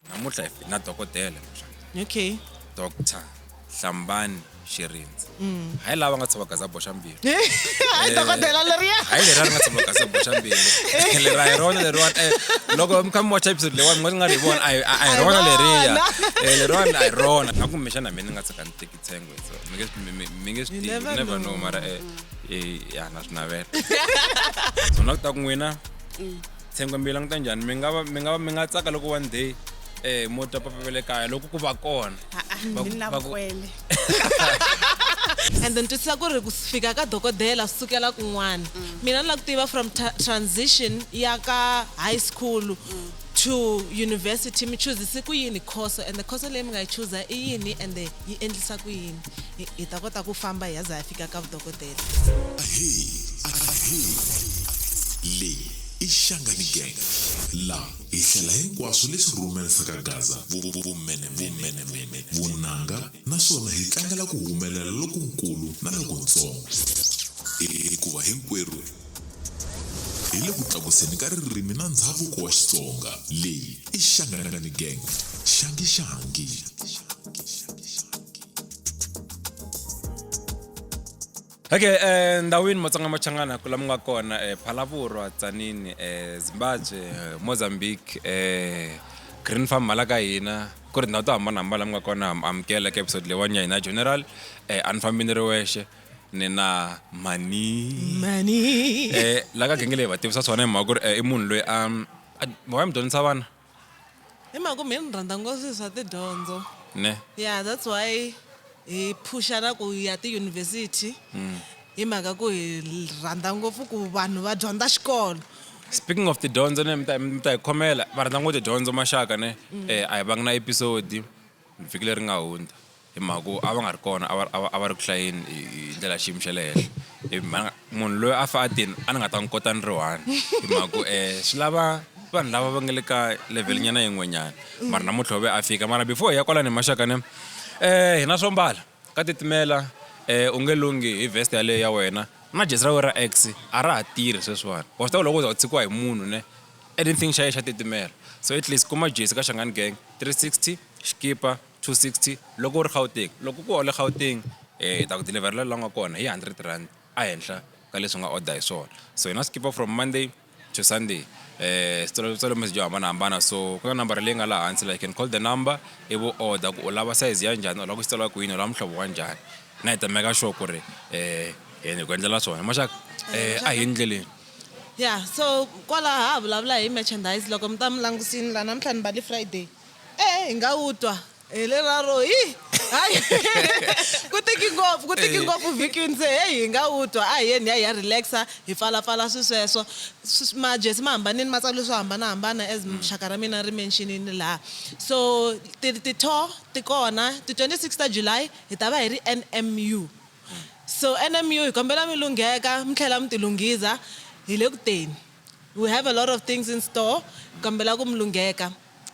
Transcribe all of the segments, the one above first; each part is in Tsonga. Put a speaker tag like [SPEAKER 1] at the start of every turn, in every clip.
[SPEAKER 1] Namuntlha hi na dokodela maxaka.
[SPEAKER 2] Okay.
[SPEAKER 1] Doctor Hlambani Xirindza. Hayi lava nga tshova gaza boxa mbilu.
[SPEAKER 2] Hayi dokodela leriya.
[SPEAKER 1] Hayi leriya ri nga tshova gaza boxa mbilu. Leri a hi rona leriwani eh loko mi kha mi watcha episode leyiwani mi nga ri vona a hi rona leriya. Eh leriwani a hi rona. Na kumbexana mina ni nga tshuka ni teki tshengwe so mi nge mi nge swi tivi never know mara eh ya na swi navela. So na ku ta ku n'wina tshengwe mi languta njhani mi nga va mi nga va mi nga tsaka loko one day eh mo twa papa va le kaya loko ku va kona Va ku-
[SPEAKER 3] ni na
[SPEAKER 1] va ku-
[SPEAKER 3] vukwele
[SPEAKER 2] And then twisisa ku ri ku fika ka dokodela swi sukela kun'wana. Mina ni lava ku tiva from transition ya ka high school to university mi chuzise ku yini course and the course leyi mi nga yi chuza i yini and yi endlisa ku yini hi ta kota ku famba hi ya za hi fika ka vudokodela.
[SPEAKER 4] Ahee, ahee. Leyi i Shangani Gang. La hi hlela hinkwaswo leswi rhumerisaka Gaza vumenemene, vunanga naswona hi tlangela ku humelela lokunkulu na lokuntsongo. Hikuva hinkwerhu hi le ku tlakuseni ka ririmi na ndzhavuko wa Xitsonga. Leyi i Shangani Gang. Xangi xangi.
[SPEAKER 1] Okay, eh ndhawini Matsonga Machangana ku la mi nga kona eh Phalaborwa, Tzaneen, eh Zimbabwe, Mozambique, eh Green Farm hala ka hina ku ri tindhawu to hambanahambana la mi nga kona amukela ka episode leyiwani ya hina general eh a ni fambi ni ri wexe ni na mhani
[SPEAKER 2] Mhani.
[SPEAKER 1] eh la ka genge leyi va tivisa swona hi mhaka ku ri i munhu loyi a wa mi dyondzisa vana
[SPEAKER 2] Hi mhaka ku mina ni rhandza ngopfu swilo swa tidyondzo.
[SPEAKER 1] Ne.
[SPEAKER 2] Yeah, that's why hi phusha na ku ya tiyunivhesiti hi mhaka ku hi rhandza ngopfu ku vanhu va dyondza xikolo.
[SPEAKER 1] Speaking of tidyondzo ne mi ta mi ta hi khomela va rhandza ngopfu tidyondzo maxaka ne a hi vangi na episode vhiki leri nga hundza. Hi mhaka ku a va nga ri kona a va a va a va ri ku hlayeni hi hi ndlela ya xiyimo xa le henhla hi mhaka munhu loyi a fa a tini a ni nga ta n'wi kota ni ri one hi mhaka ku swi lava vanhu lava va nga le ka level nyana yin'wanyana mara namuntlha u ve a fika mara before hi ya kwalani hi maxaka ne hi na swo mbala ka titimela u nge lunghi hi vest yaleyo ya wena na jesi ra wena ra X a ra ha tirhi sweswiwani wa swi tiva ku loko u za u tshikiwa hi munhu ne anything xa yena xa titimela so at least kuma jesi ka Shangani Gang 360 xikipa. 260 loko u ri Gauteng loko ku wa le Gauteng hi ta ku deliver-ela la u nga kona hi R100 ehenhla ka leswi u nga order hi swona so hi na swikipa from Monday to Sunday swi tswalo message yo hambanahambana so ku na nambara leyi nga laha hansi la you can call the number ivi u order ku u lava size ya njhani u lava ku xi tsariwa kwini u lava muhlovo wa njhani na hi ta make sure ku ri hi ku endlela swona maxaka a hi endleleni.
[SPEAKER 2] Ya so kwalaho ha ha vulavula hi merchandise loko mi ta mi langusini la namuntlha ni mbale Friday. E hi nga wu twa hi leraro hi hayi ku tiki ngopfu ku tiki ngopfu vhikini se heyi hi nga wu twa a hi yeni hi ya hi ya relax-a hi pfalapfala swi sweswo majesi ma hambanile ma tsariwe swo hambanahambana as xaka ra mina ri mention-ini laha so ti ti-tour ti kona ti 26 ta July hi ta va hi ri N_M_U so N_M_U hi kombela mi lungheka mi tlhela mi ti lunghiza hi le ku teni we have a lot of things in store hi kombela ku mi lungheka.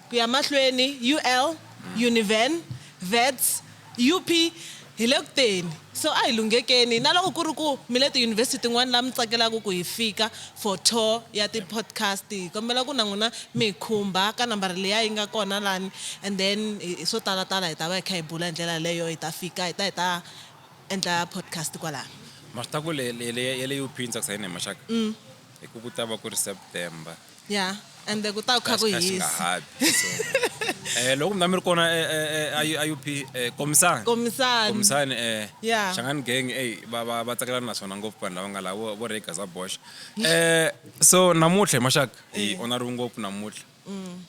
[SPEAKER 2] Ku ya mahlweni, UL, Univen, Wits, UP, hi le ku teni. So a hi lunghekeni. Na loko ku ri ku mi le tiyunivhesiti tin'wana laha mi tsakelaka ku hi fika for tour ya ti-podcast, hi kombela ku na n'wina mi hi khumba ka nambara liya yi nga kona lani and then hi swo talatala hi ta va hi kha hi bula hi ndlela yaleyo hi ta fika hi ta hi ta endla podcast kwalano.
[SPEAKER 1] Ma swi tiva ku le le le ya le UP yi ni tsakisa yini he maxaka? Hi ku ku ta va ku ri September.
[SPEAKER 2] Ya ende ku ta ku kha ku
[SPEAKER 1] Xi nga
[SPEAKER 2] hisa.
[SPEAKER 1] habi so loko mina mi ri kona a UP komisani
[SPEAKER 2] Komisani.
[SPEAKER 1] komisani
[SPEAKER 2] Yeah.
[SPEAKER 1] Shangani gang ey va va va tsakelana na swona ngopfu vanhu lava nga la vo vo Ray Gaza Bosch so namuntlha hi maxaka hi onariwe ngopfu namuntlha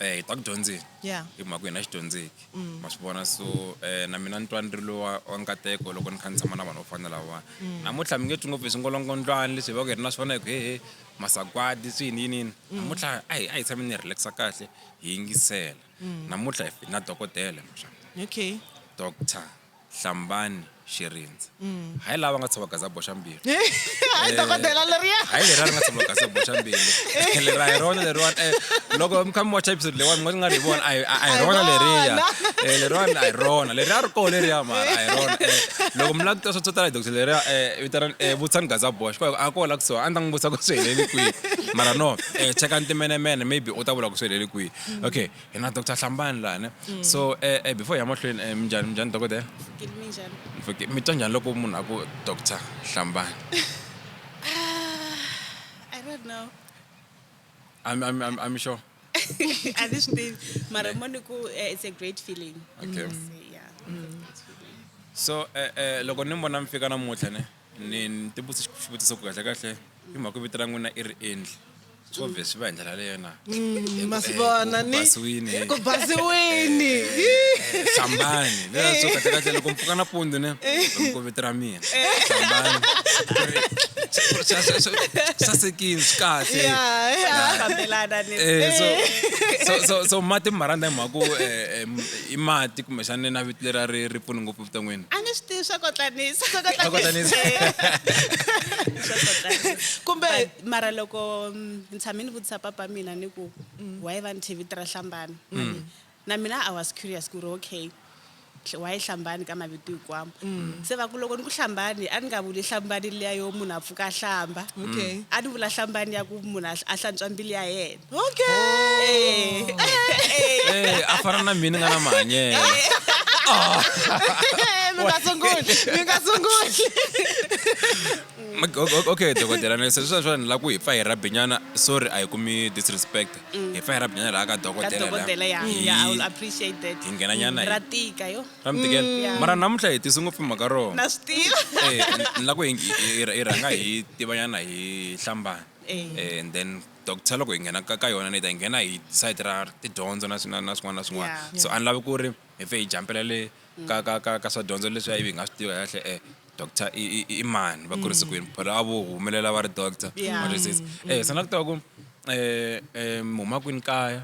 [SPEAKER 1] hi ta ku dyondzeni
[SPEAKER 2] Yeah.
[SPEAKER 1] hi mhaka ku hina xidyondzeki ma swi vona so na mina ni twa ni ri lowa wa nkateko loko ni kha ni tshama na vanhu vo fana na lavawani namuntlha mi nge twi ngopfu hi swingolongondzwani leswi hi va ku hi ri na swona hi ku hehe masagwadi swi yini yini yini namuntlha a hi a hi tshameni hi relax-a kahle hi yingisela namuntlha hi na dokodela maxaka
[SPEAKER 2] Okay.
[SPEAKER 1] Doctor Hlambani. Xirindza. Hayi lava nga tshova gaza boxa mbilu.
[SPEAKER 2] Hayi dokodela leriya.
[SPEAKER 1] Hayi leriya ri nga tshova gaza boxa mbilu. Leriya hi rona leriwani loko mi kha mi watch episode leyiwani mi nga ri vona a hi rona leriya. Leriwani a hi rona. Leriya ri koho leriya mara a hi rona. Loko mi lava ku twa swo tala hi doctor leriya vito ra vutisani gaza boxa a koho la kusuhi a ni ta n'wi vutisa ku swi helele kwihi. Mara no chekani timenemene maybe u ta vula ku swi helele kwihi. Okay. Hi na Doctor Hlambani laha ne. So before hi ya mahlweni minjhani minjhani dokodela?
[SPEAKER 3] Pfukile minjhani?
[SPEAKER 1] Pfukile. Mi twa njhani loko munhu a ku Doctor Hlambani?
[SPEAKER 3] I don't know.
[SPEAKER 1] I'm sure.
[SPEAKER 3] A ni swi tivi mara mo ni ku it's a great feeling.
[SPEAKER 1] Okay.
[SPEAKER 3] Yeah. It's a great feeling.
[SPEAKER 1] So loko ni vona mi fika namuntlha ne ni ti vutisa xivutiso ku kahle kahle hi mhaka vito ra n'wina i ri endli. Swi obvious swi va hi ndlela yaleyo na?
[SPEAKER 2] Ma swi vona
[SPEAKER 1] Ku
[SPEAKER 2] ni?
[SPEAKER 1] basiwini.
[SPEAKER 2] Ku basiwini.
[SPEAKER 1] Hlambani. Leswi kahle kahle loko mi pfuka nampundzu ne, mi ku vito ra mina. Hlambani. Sasekile swi kahle.
[SPEAKER 2] Yeah, yeah.
[SPEAKER 3] Fambelana ni.
[SPEAKER 1] So mati mi ma rhandza hi mhaka ku i mati kumbexana na vito leriya ri pfuni ngopfu evuton'wini.
[SPEAKER 3] A ni swi tivi swa kotlanisa.
[SPEAKER 1] Swa kotlanisa.
[SPEAKER 3] Swa kotlanisa.
[SPEAKER 2] Kumbe
[SPEAKER 3] But mara loko ni tshame ni vutisa papa mina ni ku why va ni thye vito ra Hlambani? Na mina I was curious ku ri okay why Hlambani ka mavito hinkwawo? Se va ku loko ni ku Hlambani a ni nga vuli Hlambani liya yo munhu a pfuka a hlamba.
[SPEAKER 2] Okay.
[SPEAKER 3] A ni vula Hlambani ya ku munhu a hlantswa mbilu ya yena.
[SPEAKER 2] Okay.
[SPEAKER 1] A fana na mina ni nga na mahanyelo.
[SPEAKER 2] Mi nga sunguli, mi nga sunguli.
[SPEAKER 1] Okay, dokodela ne se sweswo ni lava ku hi pfa hi rhabinyana sorry a hi kumi disrespect. Hi pfa hi rhabinyana laha ka
[SPEAKER 3] Ka
[SPEAKER 1] dokodela la.
[SPEAKER 3] dokodela ya. Yeah, I will appreciate that.
[SPEAKER 1] Hi nghena nyana hi
[SPEAKER 3] Ra tika yo.
[SPEAKER 1] Ra mi tikela.
[SPEAKER 3] Yeah.
[SPEAKER 1] Mara namuntlha hi tise ngopfu mhaka rona.
[SPEAKER 3] Na swi tiva.
[SPEAKER 1] Ni lava ku hi rhanga hi tivanyana hi Hlambani. And then doctor loko hi nghena ka yona ni ta hi nghena hi side ra tidyondzo na na swin'wana na swin'wana. So a ni lavi ku ri hi pfe hi jumpela le ka ka ka ka swa dyondzo leswiya ivi hi nga swi tivi kahle doctor i mani va kurise kwini phela a vo humelela va ri doctor.
[SPEAKER 3] Yeah.
[SPEAKER 1] Ma twisisa? Se na ku tiva ku mi huma kwini kaya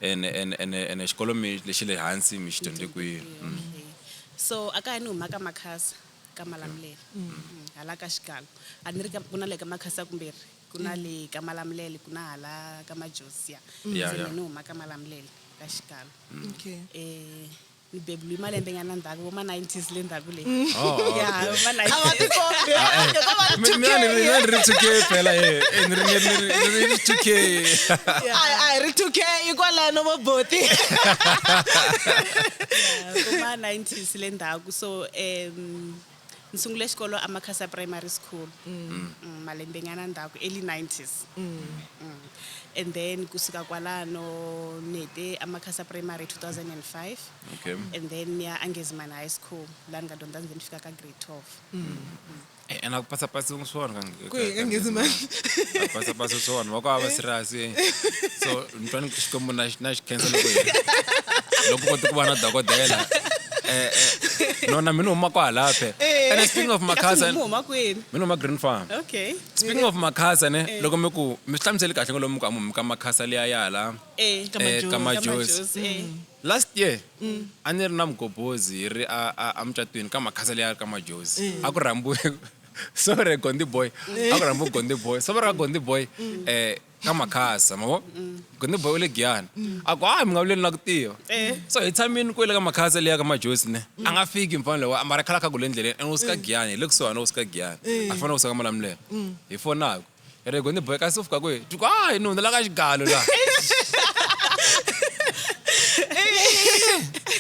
[SPEAKER 1] ene xikolo mi lexi le hansi mi xi dyondze kwihi?
[SPEAKER 3] Okay. So a kaya ni huma ka Makhasa ka Malamulele. Hala ka Xigalo. A ni ri ka ku na le ka Makhasa kumbirhi, ku na le ka Malamulele, ku na hala ka Majozi.
[SPEAKER 1] Yeah,
[SPEAKER 3] Se
[SPEAKER 1] yeah.
[SPEAKER 3] ni huma ka Malamulele ka Xigalo.
[SPEAKER 2] Okay.
[SPEAKER 3] Ni bebulwe malembe nyana ndzhaku vo ma 90s le ndzhaku le.
[SPEAKER 1] Oh, oh.
[SPEAKER 3] Yeah, vo ma
[SPEAKER 2] A va
[SPEAKER 3] 90s.
[SPEAKER 2] tikombi. A va ri
[SPEAKER 1] Mina ni
[SPEAKER 2] 2K.
[SPEAKER 1] ri ni ri 2K phela ni ri ni ri ni ri 2K.
[SPEAKER 2] A hi ri 2K i kwalano vo boti.
[SPEAKER 3] Yeah, vo ma 90s le ndzhaku. So ni sungule xikolo a Makhasa Primary School. Malembe nyana ndzhaku early 90s. And then kusuka kwalano ni hete a Makhasa Primary 2005.
[SPEAKER 1] Okay.
[SPEAKER 3] And then ni ya Angezimani High School laha ni nga dyondza ndzi ni fika ka grade 12.
[SPEAKER 1] Ene a ku pasapasi swona ka
[SPEAKER 2] Kwihi ka Ngezimani?
[SPEAKER 1] A pasapasi swona va ku a va serious. So ni twa ni Xikwembu na na xi khensa loko hi loko kota ku va na dokodela. No na mina huma kwala phe. And speaking of Makhasa,
[SPEAKER 3] Kasi mi huma kwini?
[SPEAKER 1] mina huma Green Farm.
[SPEAKER 3] Okay.
[SPEAKER 1] Speaking of Makhasa ne, loko mi ku mi swi hlamuseli kahle lomu ku a mu ka Makhasa liya ya hala.
[SPEAKER 3] Ka
[SPEAKER 2] Majozi.
[SPEAKER 1] Ka Majozi.
[SPEAKER 3] Majozi,
[SPEAKER 1] Last year a ni ri na mugobhozi hi ri a mucatwini ka Makhasa liya ka Majozi. A ku rhambiwe sorry Gondi Boy. A ku rhambiwe Gondi Boy. So va ri ka Gondi Boy ka Makhasa, ma vo? Gondi Boy u le Giyani. A ku hayi mi nga vuleli na ku tiva. So hi tshamini kwele ka Makhasa liya ka Majozi ne. A nga fiki mfana lowa mara khala kha ku le ndleleni and u suka Giyani, hi le kusuhani u suka Giyani. A fanele u suka Malamulele. Hi fonaku. Hi ri Gondi Boy kasi u fika kwihi? Ti ku hayi ni hundzela ka Xigalo laha.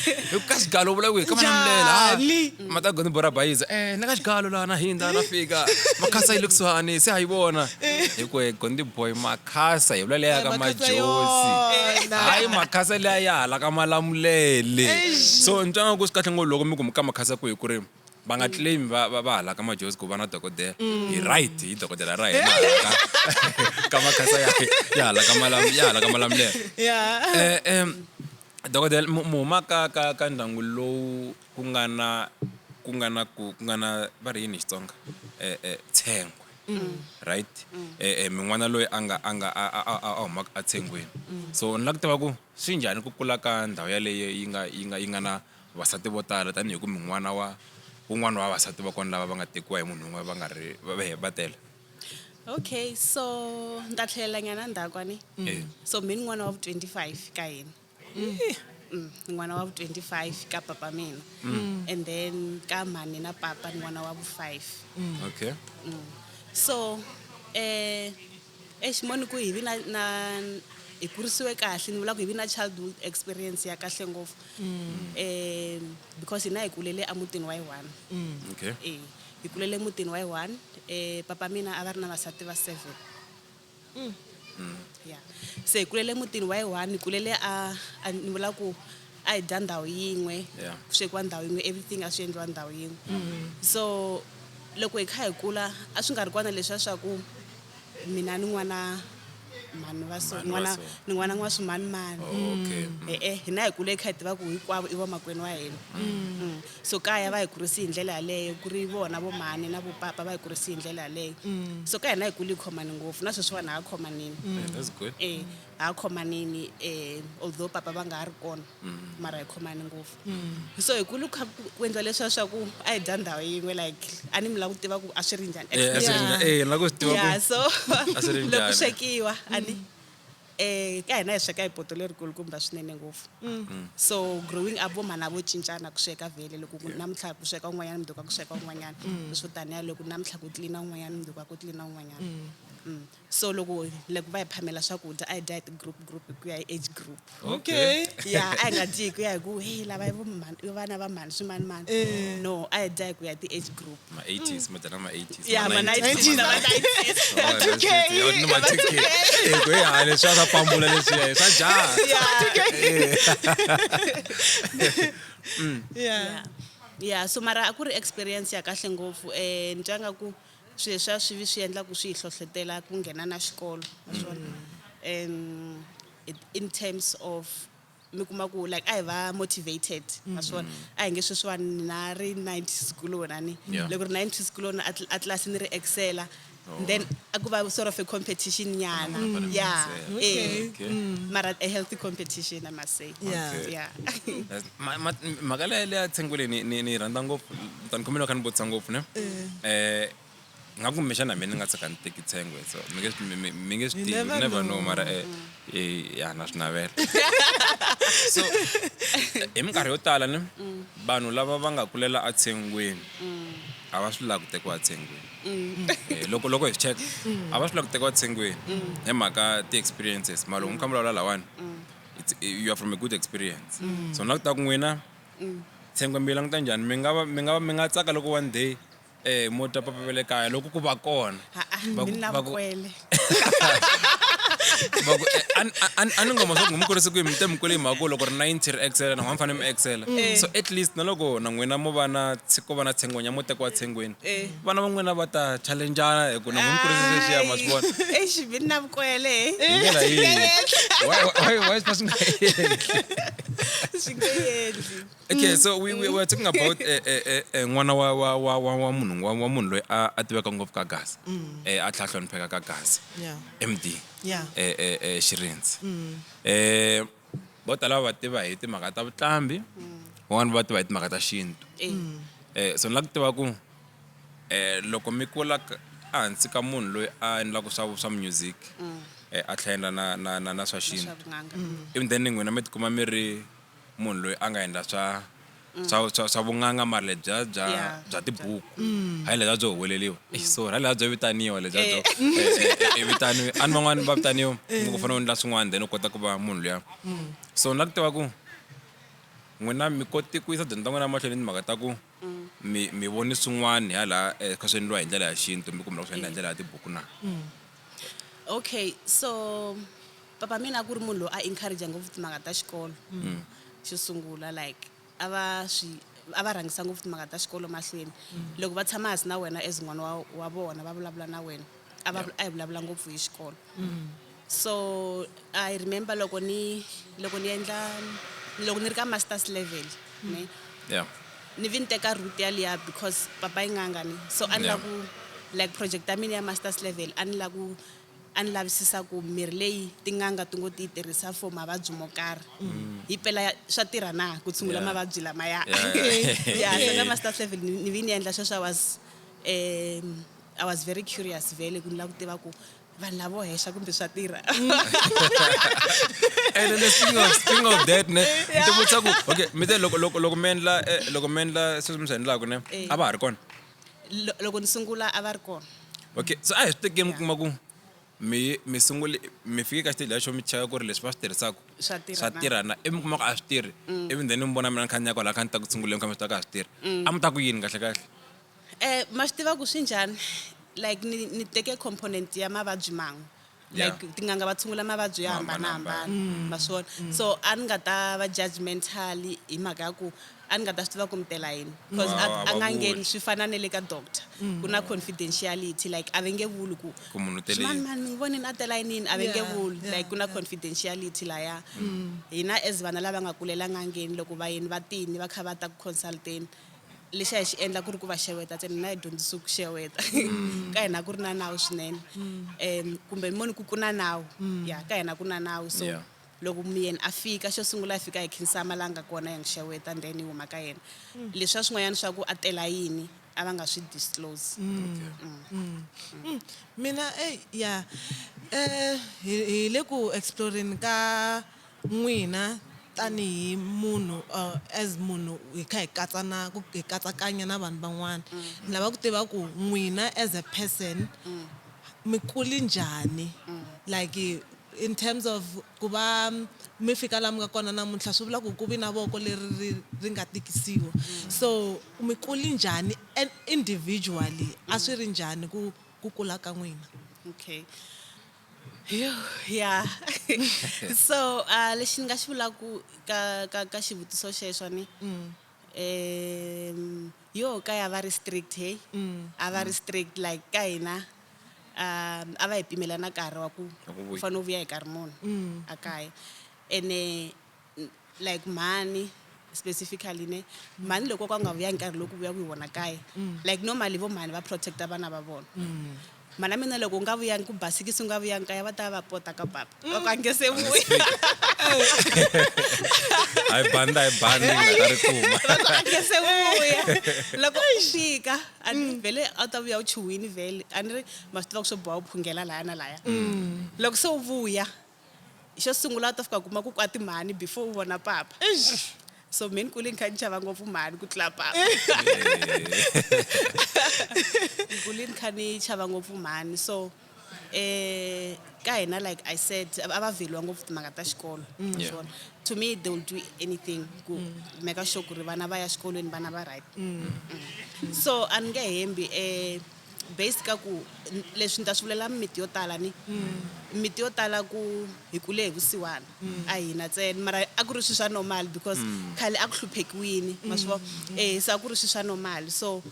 [SPEAKER 1] Hi ku ka Xigalo u vula kwihi? Ka Malamulele. Ha.
[SPEAKER 2] Njhani?
[SPEAKER 1] Mata Gondi Boy ra bayiza. Ni ka Xigalo laha na hindza na fika. Makhasa yi le kusuhani se ha yi vona. Hi ku Gondi Boy Makhasa hi vula leya ka
[SPEAKER 2] Makhasa
[SPEAKER 1] Majozi.
[SPEAKER 2] yona.
[SPEAKER 1] Hayi Makhasa leya ya hala ka Malamulele. So ni twa nga ku swi kahle ngopfu loko mi ku mi ka Makhasa kwihi ku ri va nga claim va hala ka Majozi ku va na dokodela. Hi right hi dokodela ra hina ka Makhasa ya hala ka Malam, ya hala ka Malamulele.
[SPEAKER 2] Yeah.
[SPEAKER 1] Dokodela mu huma ka ka ka ndyangu lowu ku nga na ku nga na ku ku nga na va ri yini hi Xitsonga? Tshengwe. Right? Min'wana loyi a nga a nga a a a a humaka a tshengweni. So ni lava ku tiva ku swi njhani ku kula ka ndhawu yaleyo yi nga yi nga yi nga na vasati vo tala tanihi ku min'wana wa wun'wana wa vavasati va kona lava va nga tekiwa hi munhu un'we va nga ri va tele.
[SPEAKER 3] Okay, so ni ta tlhelela nyana ndzhaku a ni.
[SPEAKER 1] Eh.
[SPEAKER 3] So mi ni n'wana wa vu 25 ka hina. Ni n'wana wa vu 25 ka papa mina. And then ka mhani na papa ni n'wana wa vu 5.
[SPEAKER 1] Okay.
[SPEAKER 3] So eximoni ku hi vi na hi kurisiwe kahle, ni vula ku hi vi na childhood experience ya kahle ngopfu. Because hina hi kulele emutini wa yi one.
[SPEAKER 1] Okay.
[SPEAKER 3] Hi kulele mutini wa yi one. Papa mina a va ri na vasati va 7. Yeah. Se hi kulele mutini wa yi one, hi kulele a ni vula ku a hi dya ndhawu yin'we,
[SPEAKER 1] Yeah.
[SPEAKER 3] ku swekiwa ndhawu yin'we, everything a swi endliwa ndhawu yin'we. So loko hi kha hi kula a swi nga ri kona leswiya swa ku mina ni n'wana mhani va so,
[SPEAKER 1] Mhani va
[SPEAKER 3] n'wana
[SPEAKER 1] so.
[SPEAKER 3] ni n'wana n'wa swimanimani.
[SPEAKER 1] Oh, okay.
[SPEAKER 3] E-e, hina hi kule hi kha hi tiva ku hinkwavo i vamakwenu wa hina. So kaya va hi kurise hi ndlela yaleyo, ku ri vona vo mhani na vo papa va hi kurise hi ndlela yaleyo. So ka hina hi kule hi khomane ngopfu, na sweswiwani ha khomanini.
[SPEAKER 1] Yeah, that's good.
[SPEAKER 3] Ha khomanini, although papa va nga ha ri kona, mara hi khomane ngopfu. So hi kule kha ku endliwa leswiya swa ku a hi dya ndhawu yin'we, like a ni mi lava ku tiva ku a swi ri njhani.
[SPEAKER 1] Eh, a swi ri njhani? Eh, ni lava ku swi tiva ku
[SPEAKER 3] Yeah, so
[SPEAKER 1] a swi ri
[SPEAKER 3] loko
[SPEAKER 1] njhani?
[SPEAKER 3] swekiwa, a ni ka hina hi sweka hi poto lerikulukumba swinene ngopfu. So growing up vo mhana vo cincana ku sweka vhele, loko ku namuntlha ku sweka un'wanyana, mundzuku ku sweka un'wanyana. Leswo taniya loko namuntlha ku tlilina un'wanyana, mundzuku ku tlilina un'wanyana. So loko va hi phamela swakudya, a hi dya hi ti-group group hi ku ya hi age group.
[SPEAKER 2] Okay.
[SPEAKER 3] Yeah, a hi nga dyi hi ku ya hi ku, hey, lava i vo mhani, i vana va mhani swimanimani. No, a hi dya hi ku ya hi ti-age group.
[SPEAKER 1] Ma 80s, ma dya na ma 80s.
[SPEAKER 3] Yeah, ma 90s, ma 90s.
[SPEAKER 1] Oh,
[SPEAKER 2] 2K.
[SPEAKER 1] that's it. Ma 2K. Eh, ku ya, leswiya swa pambula leswiya, swa jaha.
[SPEAKER 3] Yeah.
[SPEAKER 2] Yeah.
[SPEAKER 3] Yeah. Yeah, so mara a ku ri experience ya kahle ngopfu. Ni twa nga ku swilo leswiya swi vi swi endla ku swi hi hlohletela ku nghena na xikolo, naswona. In terms of mi kuma ku like a hi va motivated, naswona a hi nge sweswiwani na ri 90s kuloni ni.
[SPEAKER 1] Yeah.
[SPEAKER 3] Loko ri 90s kuloni a tlilasini ni ri excela.
[SPEAKER 1] Oh.
[SPEAKER 3] Then a ku va sort of a competition nyana.
[SPEAKER 1] Mm.
[SPEAKER 3] Yeah.
[SPEAKER 2] Okay.
[SPEAKER 1] Okay.
[SPEAKER 3] Mara a healthy competition, I must say.
[SPEAKER 2] Yeah.
[SPEAKER 1] Okay.
[SPEAKER 3] Yeah.
[SPEAKER 1] That's- mhaka leya leya tshengwe leyi ni yi rhandza ngopfu, ta ni khomela kha ni vutisa ngopfu ne. Nga ku kumbexana mina ni nga tshika ni teki tshengwe, so mi nge swi, mi nge swi
[SPEAKER 2] You
[SPEAKER 1] tivi,
[SPEAKER 2] never
[SPEAKER 1] you never know,
[SPEAKER 2] know.
[SPEAKER 1] mara, ya, na swi navela. So, hi minkarhi yo tala ne, vanhu lava va nga kulela etshengweni, a va swi lavi ku tekiwa etshengweni. Loko hi swi check, a va swi lavi ku tekiwa etshengweni hi mhaka ti-experiences. Mara loko mi kha mi vulavula lawani, you are from a good experience. So na ku ta ku n'wina, tshengwe mi yi languta njhani? Mi nga va, mi nga va, mi nga tsaka loko one day, mo twa papa va le kaya loko ku va kona.
[SPEAKER 3] Ha-a,
[SPEAKER 1] Va ku-
[SPEAKER 3] mi na
[SPEAKER 1] va ku-
[SPEAKER 3] vukwele.
[SPEAKER 1] Va ku, a ni ngoma swa ku mi kurise kwihi, mi te mi kule hi mhaka ku loko ri 90 ri excela, na n'wina mi fanele mi excela. So at least na loko na n'wina mo va na ko va na tshengwenya, mo tekiwa tshengweni, vana va n'wina va ta challenge-ana hi ku na n'wina mi kurise sweswiya, ma swi vona.
[SPEAKER 3] Eish, mi na vukwele, eh.
[SPEAKER 1] Hi ndlela yihi? Why swi nga endli?
[SPEAKER 3] Swi nge endli.
[SPEAKER 1] Okay, so we were talking about n'wana wa munhu loyi a tiveka ngopfu ka Gaza. A tlhela a hlonipheka ka Gaza.
[SPEAKER 2] Yeah.
[SPEAKER 1] MD.
[SPEAKER 2] Yeah.
[SPEAKER 1] Xirindzi. Vo tala va tiva hi timhaka ta vuqambi, van'wani va tiva hi timhaka ta xintu. So ni lava ku tiva ku, loko mi kula ehansi ka munhu loyi a endlaka swa music, a tlhela a endla na swa xintu.
[SPEAKER 3] Swa vun'anga.
[SPEAKER 1] Even then n'wina mi tikuma mi ri munhu loyi a nga endla swa vun'anga, mara lebyiya
[SPEAKER 3] Yeah.
[SPEAKER 1] bya tibuku. Hayi lebyiya byo huweleriwa. Sorry, hayi lebyiya byo vitaniwa, lebyiya byo, vitaniwa. A ni van'wani va vitaniwa, ku fanele u endla swin'wana then u kota ku va munhu luya. So ni lava ku tiva ku n'wina mi koti ku yisa dyondzo ta n'wina mahlweni timhaka ta ku mi voni swin'wana hala, kha swi endliwa hi ndlela ya xintu, mi kumbe swi endla hi ndlela ya tibuku na?
[SPEAKER 3] Okay, so papa mina a ku ri munhu loyi a encourage ngopfu timhaka ta xikolo. Xo sungula, like a va swi, a va rhangisa ngopfu timhaka ta xikolo mahlweni. Loko va tshama hansi na wena as n'wana wa vona, va vulavula na wena, a va a hi vulavula ngopfu hi xikolo. So I remember loko ni, loko ni endla, loko ni ri ka masters level, ne?
[SPEAKER 1] Yeah.
[SPEAKER 3] Ni vi ni teka route yaliya because papa yi n'anga ni. So a ni
[SPEAKER 1] Yeah.
[SPEAKER 3] la ku, like project ya mina ya masters level, a ni la ku A ni lavisisa ku mirhi leyi tin'anga ti ngo ti yi tirhisa for mavabyi mo karhi hi pela swa tirha na ku tshungula mavabyi lamaya. Yeah, so ka masters level ni vi ni endla sweswo. I was very curious vhele ku ni lava ku tiva ku vanhu lavo hexa kumbe swa tirha.
[SPEAKER 1] And then speaking of that, ne, ni ti vutisa ku okay, mi te loko mi endla loko mi endla sweswi mi swi endlaka, ne, a va ha ri kona?
[SPEAKER 3] Loko ni sungula a va ri kona.
[SPEAKER 1] Okay, so a hi swi tekeni mi kuma ku mi sungule mi fike ka xiteji xo mi cheka ku ri leswi va swi tirhisaka
[SPEAKER 3] Swa tirha
[SPEAKER 1] swa
[SPEAKER 3] na.
[SPEAKER 1] Tirha na, ivi mi kuma ku a swi tirhi, ivi then mi vona mina ni kha ni ya kwala kha ni ta ku tshunguleni kha mi swi tiva ku a swi tirhi, a mi ta ku yini kahle kahle?
[SPEAKER 3] Ma swi tiva ku swi njhani, like ni teke component ya mavabyi man'we, like tin'anga va tshungula mavabyi yo
[SPEAKER 1] Mo hambanahambana.
[SPEAKER 3] hambanahambana, ma swi vona. So a ni nga ta va judgmental hi mhaka ya ku a ni nga ta swi tiva ku mi tela yini, because
[SPEAKER 1] Va
[SPEAKER 3] a n'angeni
[SPEAKER 1] vuli.
[SPEAKER 3] Swi fana na le ka doctor, ku na confidentiality, like a va nge vuli ku
[SPEAKER 1] Ku munhu u tele
[SPEAKER 3] "Mani,
[SPEAKER 1] yini."
[SPEAKER 3] mani mi n'wi vonini a tela yinini, a va nge vuli. Like ku na confidentiality laya. Hina as vana lava nga kulela n'angeni, loko vayeni va tini va kha va ta ku consulteni, lexi a hi xi endla ku ri ku va xeweta ntsena. Na hi dyondzisiwe ku xeweta. Ka hina ku ri na nawu swinene, kumbe moni ku na nawu ya ka hina, ku na nawu. So loko muyeni a fika, xo sungula a fika hi khinsama la nga kona, hi n'wi xeweta, and then hi huma ka yena. Leswiya swin'wanyana swa ku a tela yini a va nga swi disclose.
[SPEAKER 2] Mina ya hi le ku exploring ka n'wina tanihi munhu, as munhu hi kha hi katsa na ku hi katsakanya na vanhu van'wana. Ni lava ku tiva ku n'wina as a person mi kuli njhani, like in terms of ku va mi fika laha mi nga kona namuntlha, swi vula ku ku vi na voko leri ri nga tikisiwa. So mi kuli njhani and individually a swi ri njhani ku kula ka n'wina?
[SPEAKER 3] Okay. Yo, yeah. So, lexi ni nga xi vulaku ka xivutiso xexo ni. Yo ka ya va ri strict, hey. A va ri strict, like ka hina a va hi pimela na nkarhi wa ku
[SPEAKER 1] Wa ku vuya.
[SPEAKER 3] U fanele u vuya hi nkarhi muni a kaya. Ene like mhani specifically, ne, mhani loko ka u nga vuya hi nkarhi loku vuya ku hi vona kaya, like normally vo mhani va protecta vana va vona. Mhana mina loko u nga vuyangi ku basikisi, u nga vuyangi kaya, va ta va pota ka papa va ku a nge se vuya.
[SPEAKER 1] A hi bandi, a hi bandi nga ta ri kuma.
[SPEAKER 3] Va ku a nge se vuya. Loko u fika a ni vhele a wu ta vuya u chuhwini vhele, a ni ri ma swi tiva ku swo boha u phungela laya na laya. Loko se u vuya, xo sungula u ta fika kuma ku kwati mhani before u vona papa. So me ni kule ni kha ni chava ngopfu mhani ku tlula papa. Ni kule ni kha ni chava ngopfu mhani. So ka hina, like I said, a va vheliwa ngopfu timhaka ta xikolo. Swona to me they will do anything ku make sure ku ri vana va ya xikolweni, vana va right. So a ni nge hembi, based ka ku leswi ni ta swi vulela mimiti yo tala, ni miti yo tala ku hi kule hi vusiwana, a hina ntsena, mara a ku ri swilo swa normal because khale a ku hluphekiwini, ma swi vona, se a ku ri swilo swa normal. So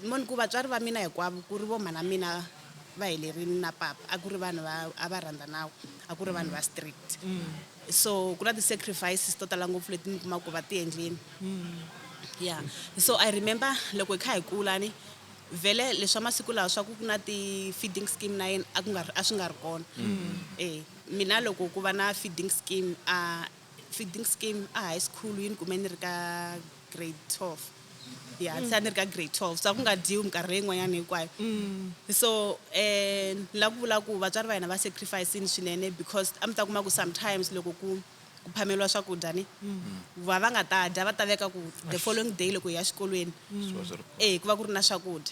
[SPEAKER 3] moni ku vatswari va mina hinkwavo, ku ri vo mhana mina va helerini na papa, a ku ri vanhu va a va rhandza nawu, a ku ri vanhu va strict. So ku na ti-sacrifices to tala ngopfu leti mi kumaka ku va ti endleni. Yeah, so I remember loko hi kha hi kula, ni vhele leswa masiku lawa swa ku ku na ti-feeding scheme na yini, a ku nga ri, a swi nga ri kona. Mina loko ku va na feeding scheme, a feeding scheme a high school yi ni kume ni ri ka grade 12. Ya, se a ni ri ka grade 12, so a ku nga dyiwi minkarhi leyin'wanyana hinkwayo. So ni lava ku vula ku vatswari va hina va sacrificini swinene, because a mi ta kuma ku sometimes loko ku phameriwa swakudya, ni va nga ta dya, va ta veka ku the following day loko hi ya xikolweni
[SPEAKER 1] Swi va swi ri
[SPEAKER 3] ku va ku ri na swakudya.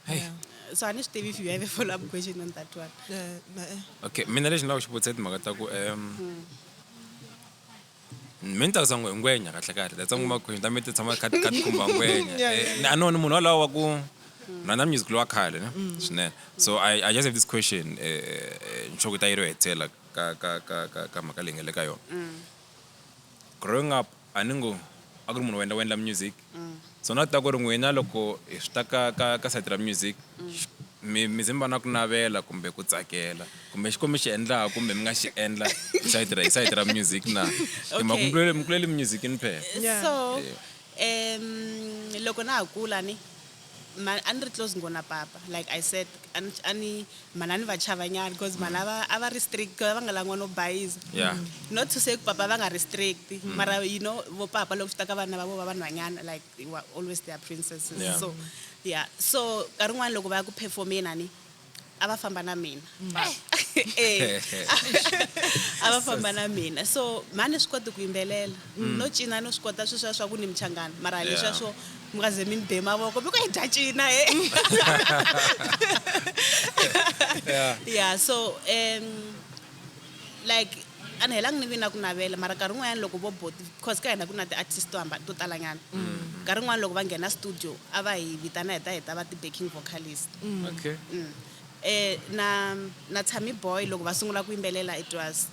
[SPEAKER 1] Hey.
[SPEAKER 3] So a ni swi tivi if you have a follow up question on that one.
[SPEAKER 1] Okay, mina lexi ni lava ku xi vutisa i timhaka ta ku mi ni tsakisa hi ngwenya kahle kahle. That's ngoma question ta mi ti tshama kha ti khumba ngwenya. A no ni munhu walowo wa ku rhandza music lowa khale ne swinene. So I just have this question, nhloko ta yi ro hetisela ka mhaka leyi nga le ka yona. Growing up, a ni ngo a ku ri munhu wo endla music, so na ta ku ri n'wina loko hi swi ta ka side ra music, mi ze mi va na ku navela kumbe ku tsakela kumbe xikombi xi endlaka kumbe mi nga xi endla hi side ra music na hi mhaka mi kulele musicini phela?
[SPEAKER 3] So loko na ha kula ni a ni ri close ngo na papa, like I said, a ni mana ni va chavanyana because mana a va ri strict, va nga langiwa no bayiza. Not to say ku papa va nga ri strict, mara you know vo papa loko swi ta ka vana va vo va vanhwanyana, like they were always their princesses. So yeah, so nkarhi wun'wani loko va ya ku performeni ani a va famba na mina. Eh. A va famba na mina, so mhani swi koti ku yimbelela no cina, no swi kota sweswiya swa ku ni muchangana, mara leswiya swo mi nga ze mi ni be mavoko mi ku hi dya cina he. Yeah, so like a ni helangi ni vi na ku navela, mara nkarhi wun'wanyana loko vo boti, because ka hina ku na ti-artist to hambana to talanyana, nkarhi wun'wani loko va nghena studio a va hi vitana hi ta hi ta va ti-backing vocalist. Na Tami Boy loko va sungula ku yimbelela, it was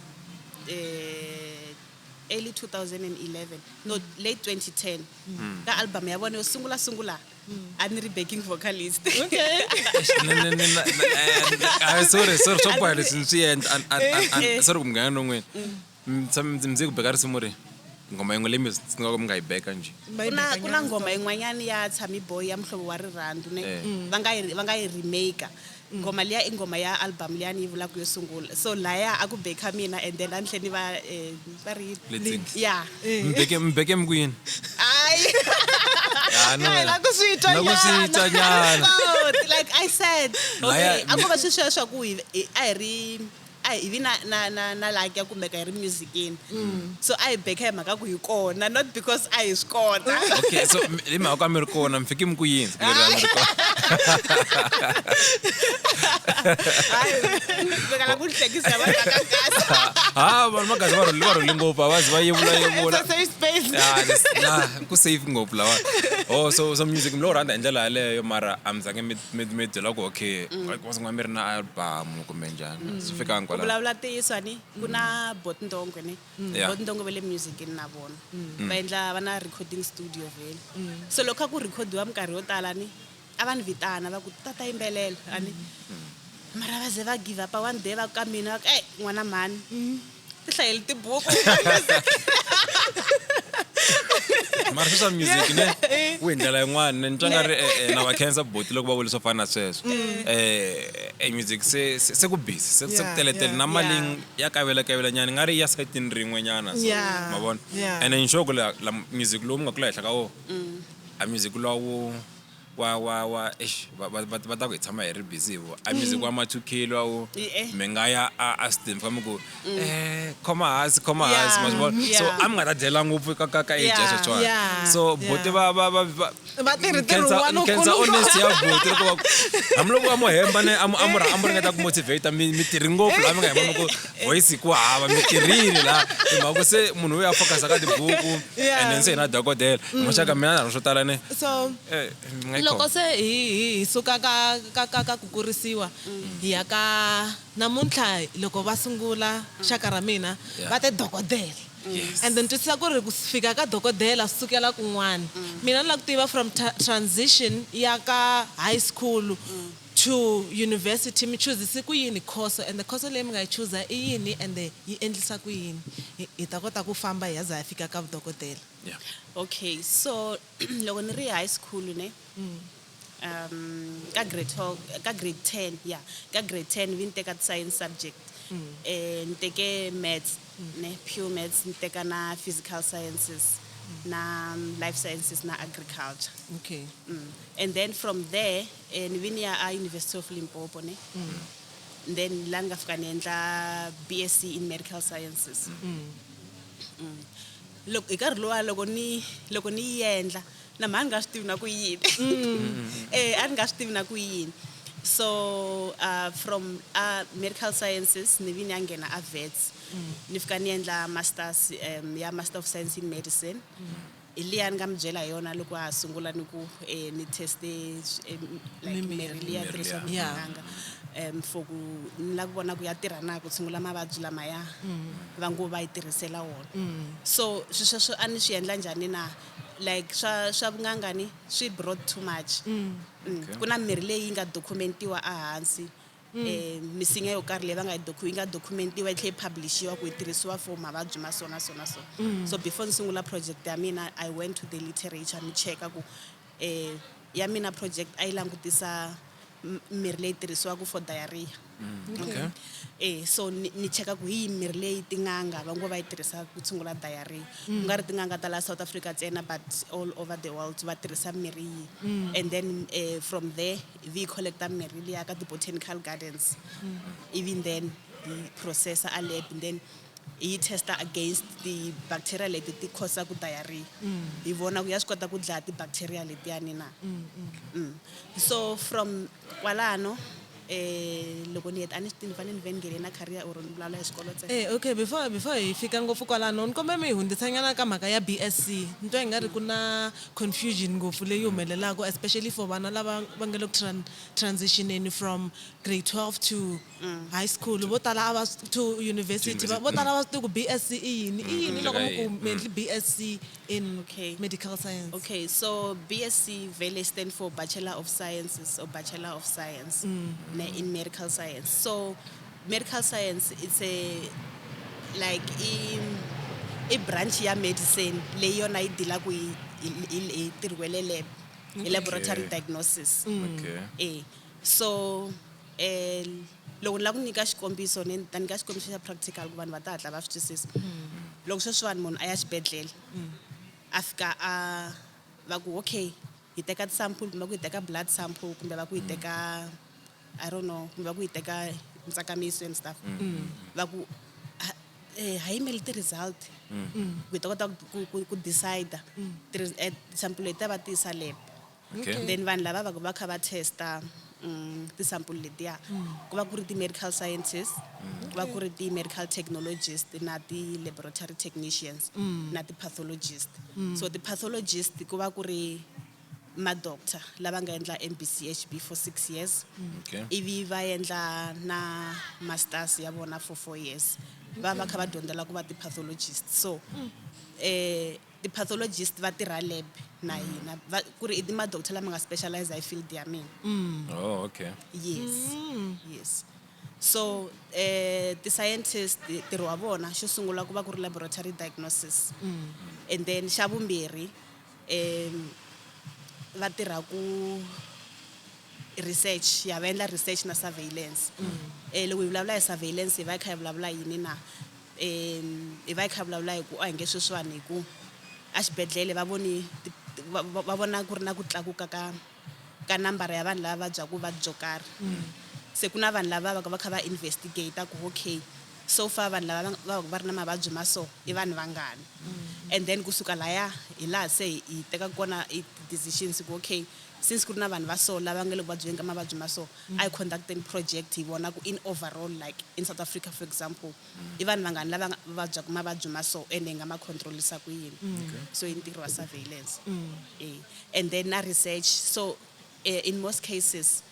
[SPEAKER 3] early 2011, no, late 2010, ka album ya vona yo sungula sungula a ni ri backing vocalist.
[SPEAKER 1] Sorry, sorry, swo boha leswi ni swi endla. Sorry ku munghana non'wini ndzi ku beka risimu ri ngoma yin'we leyi mi nga mi nga yi beka njhe?
[SPEAKER 3] Ku na ngoma yin'wanyana ya Tami Boy ya Muhlovo wa Rirhandzu ne, va nga yi remake ngoma liya, i ngoma ya album liya ni yi vulaka yo sungula, so laya a ku beka mina and then a ni tlhe ni va va ri
[SPEAKER 1] Lead.
[SPEAKER 3] Yeah.
[SPEAKER 1] Mi beke mi ku yini?
[SPEAKER 3] Ayi.
[SPEAKER 1] Ah, no.
[SPEAKER 2] Na ku swi twa
[SPEAKER 1] Na ku swi twa nyana.
[SPEAKER 3] So, like I said, okay,
[SPEAKER 1] Laya-
[SPEAKER 3] a ko va sweswiya swa ku a hi ri a hi vi na like ya kumeka hi ri musicini, so a hi beka hi mhaka ku hi kona, not because a hi swi kota.
[SPEAKER 1] Okay, so hi mhaka ku a mi ri kona, mi fike mi ku yini siku leri a mi ri kona?
[SPEAKER 3] Hayi, vekala ku hlekisa vanhu va ka Gaza.
[SPEAKER 1] Ha, vanhu va Gaza va rhule ngopfu, a va zi va yevula yevula.
[SPEAKER 2] It's a safe space.
[SPEAKER 1] Ya, na ku safe ngopfu lawa. Oh, so music mi lo rhandza hi ndlela yaleyo, mara a mi zange mi byela ku okay, wa sungula mi ri na album kumbe njhani, swi fikanga
[SPEAKER 3] Ku
[SPEAKER 1] kwalaho?
[SPEAKER 3] Vulavula ntiyiso ani ku na Bot Ndongwe ne. Bot Ndongwe va le musicini na vona, va endla, va na recording studio vhele, so loko kha ku recordiwa minkarhi yo tala ni a va ni vitana va ku tata yimbelela ani, mara va ze va give up one day, va ku ka mina, va ku, "Ey, n'wana mhani, ti hlayeli tibuku."
[SPEAKER 1] Mara sweswa music ne ku hi ndlela yin'wana ni twa nga ri na va khensa boti loko va vule swo fana na sweswo. Music se ku busy se ku teletele na mali ya kavela kavela nyana, nga ri ya sayitini rin'we nyana, so ma vona. Ene ni sure ku la music lowu mi nga kula henhla ka wona, a music lowu wa eish, va ta ku hi tshama hi ri busy hi vo a music wa ma 2K lowu. Mi nga ya a switini fika mi ku khoma hansi, khoma hansi, ma swi vona, so a mi nga ta dyela ngopfu ka age ya sweswiwani. So boti va
[SPEAKER 2] Va tirhi ntirho wun'wana wu
[SPEAKER 1] khensa
[SPEAKER 2] kulu.
[SPEAKER 1] Honesty ya boti loko va hambiloko va mo hemba ne a mo ringeta ku motivate mi tirhi ngopfu laha mi nga hemba mi ku voice ku hava mi tirhile laha hi mhaka ku se munhu uya focus ka tibuku. And then se hi na dokodela maxaka mina na swo tala ne.
[SPEAKER 2] So
[SPEAKER 1] mi nga yi
[SPEAKER 2] loko
[SPEAKER 1] khoma.
[SPEAKER 2] Se hi suka ka ku kurisiwa hi ya ka namuntlha, loko va sungula xaka ra mina, va te dokodela. And then twisisa ku ri ku fika ka dokodela swi sukela kun'wana. Mina ni lava ku tiva from transition ya ka high school to university, mi chuzise ku yini course, and the course leyi mi nga yi chuza i yini, and yi endlisa ku yini hi ta kota ku famba hi ya za hi fika ka vudokodela?
[SPEAKER 1] Yeah.
[SPEAKER 3] Okay, so loko ni ri high school ne, ka grade 12, ka grade 10, yeah, ka grade 10 vi ni teka science subject. Ni teke maths ne, pure maths, ni teka na physical sciences na life sciences na agriculture. And then from there ni vi ni ya a University of Limpopo ne. Then la ni nga fika ni endla BSc in medical sciences. Loko hi nkarhi luwa loko ni yi endla na mhani nga swi tivi na ku yini, a ni nga swi tivi na ku yini. So from medical sciences ni vi ni ya nghena a Wits, ni fika ni endla masters, ya master of science in medicine. Hi liya ni nga mi byela hi yona loko ha sungula ni ku ni teste like
[SPEAKER 2] Mimirhi.
[SPEAKER 3] mirhi liya
[SPEAKER 1] Mirhi
[SPEAKER 3] tirhisiwaka
[SPEAKER 2] liya.
[SPEAKER 3] tin'anga for ku ni lava ku vona ku ya tirha na ku tshungula mavabyi lamaya va ngo va yi tirhisela wona. So swi sweswo a ni swi endla njhani na like swa vungangani swi broad too much. Ku na mirhi leyi nga documentiwa ehansi, misinya yo karhi leyi va nga yi yi nga documentiwa yi tlhela yi publishiwa ku yi tirhisiwa for mavabyi ma so na so na so. So before ni sungula project ya mina, I went to the literature ni cheka ku Ya mina project a yi langutisa mirhi leyi tirhisiwaka for diarrhea.
[SPEAKER 1] Okay.
[SPEAKER 3] So ni cheka ku hi yihi mirhi leyi tin'anga va ngo va yi tirhisa ku tshungula diarrhea. Ku nga ri tin'anga ta la South Africa ntsena, but all over the world va tirhisa mirhi yihi. And then from there vi collecta mirhi liya ka ti-botanical gardens. Even then hi processa a lab and then hi yi testa against ti-bacteria leti ti causaku diarrhea. Hi vona ku ya swi kota ku dlaya ti-bacteria letiyani na. So from kwalano loko ni heta, a ni swi tivi, ni fanele ni ve ni nghene na career or ni vulavula hi xikolo ntsena?
[SPEAKER 2] Okay, before hi fika ngopfu kwalano, ni kombe mi hi hundzisanyana ka mhaka ya BSc. Ni twa hi nga ri ku na confusion ngopfu leyi humelelaka, especially for vana lava va nga le ku transitioneni from grade 12 to high school. Vo tala a va to university. Vo tala va swi tivi ku BSc i yini. I yini loko mi ku mi endli BSc in medical science?
[SPEAKER 3] Okay, so BSc vele stand for Bachelor of Sciences or Bachelor of Science ne, in medical science. So medical science, it's a like i branch ya medicine leyi yona yi dealaku hi ntirho wa le lab, hi laboratory diagnosis. So loko ni lava ku nyika xikombiso, ni ta nyika xikombiso xa practical ku vanhu va ta hatla va swi twisisa. Loko sweswiwani munhu a ya xibedhlele, a fika a va ku okay, hi teka ti-sample, kumbe va ku hi teka blood sample, kumbe va ku hi teka, I don't know, kumbe va ku hi teka ntsakamiso and stuff, va ku ha yimeli ti-result ku hi ta kota ku decide ti-sample leti ta va tiyisa lab. Then vanhu lava va va kha va testa ti-sample letiya, ku va ku ri ti-medical scientists, ku va ku ri ti-medical technologist, na ti-laboratory technicians, na ti-pathologist. So ti-pathologist ku va ku ri ma-doctor lava nga endla MBCHB for 6 years, ivi va endla na masters ya vona for 4 years, va va kha va dyondzela ku va ti-pathologist. So ti-pathologist va tirha lab na hina, ku ri i ma-doctor lama nga specialize hi field ya mina.
[SPEAKER 1] Oh, okay.
[SPEAKER 3] Yes. So ti-scientist, ntirho wa vona xo sungula ku va ku ri laboratory diagnosis, and then xa vumbirhi va tirha ku research ya va endla research na surveillance. Loko hi vulavula hi surveillance, hi va hi kha hi vulavula yini na? Hi va hi kha hi vulavula hi ku a hi nge sweswiwani hi ku a xibedhlele va voni va vona ku ri na ku tlakuka ka nambara ya vanhu lava vabyaka vuvabyi byo karhi. Se ku na vanhu lava va va kha va investigate ku okay, so far vanhu lava va ri na mavabyi ma so i vanhu vangani, and then kusuka laya hi laha se hi teka kona i decisions ku okay, since ku ri na vanhu va so lava nga le ku vabyeni ka mavabyi ma so, a hi conducteni project hi vona ku in overall, like in South Africa for example, i vanhu vangani lava vabyaka mavabyi ma so, ende hi nga ma controlisa ku yini. So i ntirho wa surveillance. And then na research. So in most cases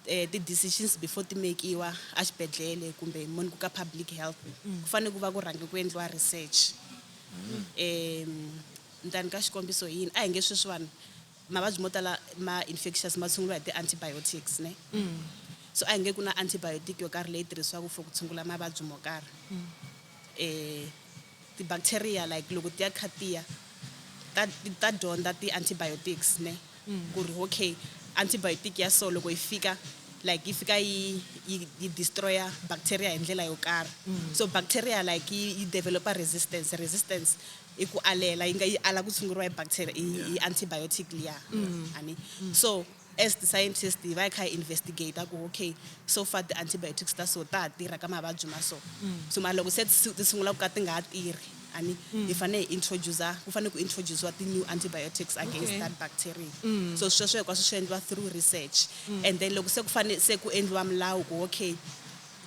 [SPEAKER 3] ti-decisions before ti mekiwa a xibedhlele kumbe moni ku ka public health, ku fanele ku va ku rhange ku endliwa research. Ni ta nyika xikombiso yini? A hi nge sweswiwani mavabyi mo tala ma infectious ma tshunguriwa hi ti-antibiotics ne. So a hi nge ku na antibiotic yo karhi leyi tirhisiwaka for ku tshungula mavabyi mo karhi. Ti-bacteria like loko ti ya kha tiya ta dyondza ti-antibiotics ne, ku ri okay, antibiotic ya so loko yi fika, like yi fika yi destroya bacteria hi ndlela yo karhi. So bacteria like yi developa resistance. Resistance i ku alela, yi nga yi ala ku tshunguriwa hi bacteria hi antibiotic liya ani. So as the scientist hi va hi kha hi investigate ku okay, so far the antibiotics ta so ta ha tirha ka mavabyi ma so. So mara loko se ti sungula ku ka ti nga ha tirhi ani, hi fanele hi introduce, ku fanele ku introduciwa ti-new antibiotics against that bacteria. So sweswo hinkwaswo swi endliwa through research. And then loko se ku fane se ku endliwa milawu ku okay,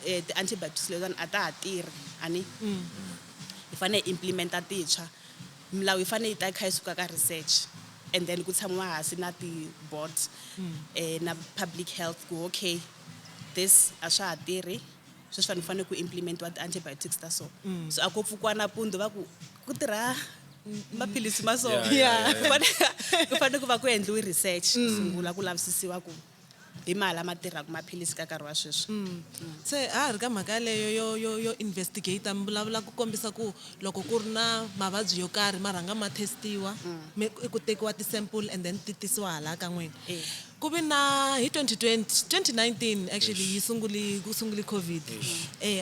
[SPEAKER 3] ti-antibiotics letiwani a ta ha tirhi ani, hi fanele hi implementa tintshwa. Milawu yi fanele yi ta yi kha yi suka ka research, and then ku tshamiwa hansi na ti-board na public health ku okay, this a swa ha tirhi sweswiwani, fanele ku implementiwa ti-antibiotics ta so. So a ko pfukiwa nampundzu va ku ku tirha maphilisi ma so. Ku fanele ku va ku endliwe research sungula, ku lavisisiwa ku Hi mali ma tirhaka maphilisi ka nkarhi wa sweswi.
[SPEAKER 2] Se a ha ri ka mhaka yaleyo yo investigate, mi vulavula ku kombisa ku loko ku ri na mavabyi yo karhi ma rhanga ma testiwa, ku tekiwa ti-sample and then ti tisiwa hala ka n'wina. Ku vi na hi 2020, 2019 actually, yi sunguli ku sunguli COVID.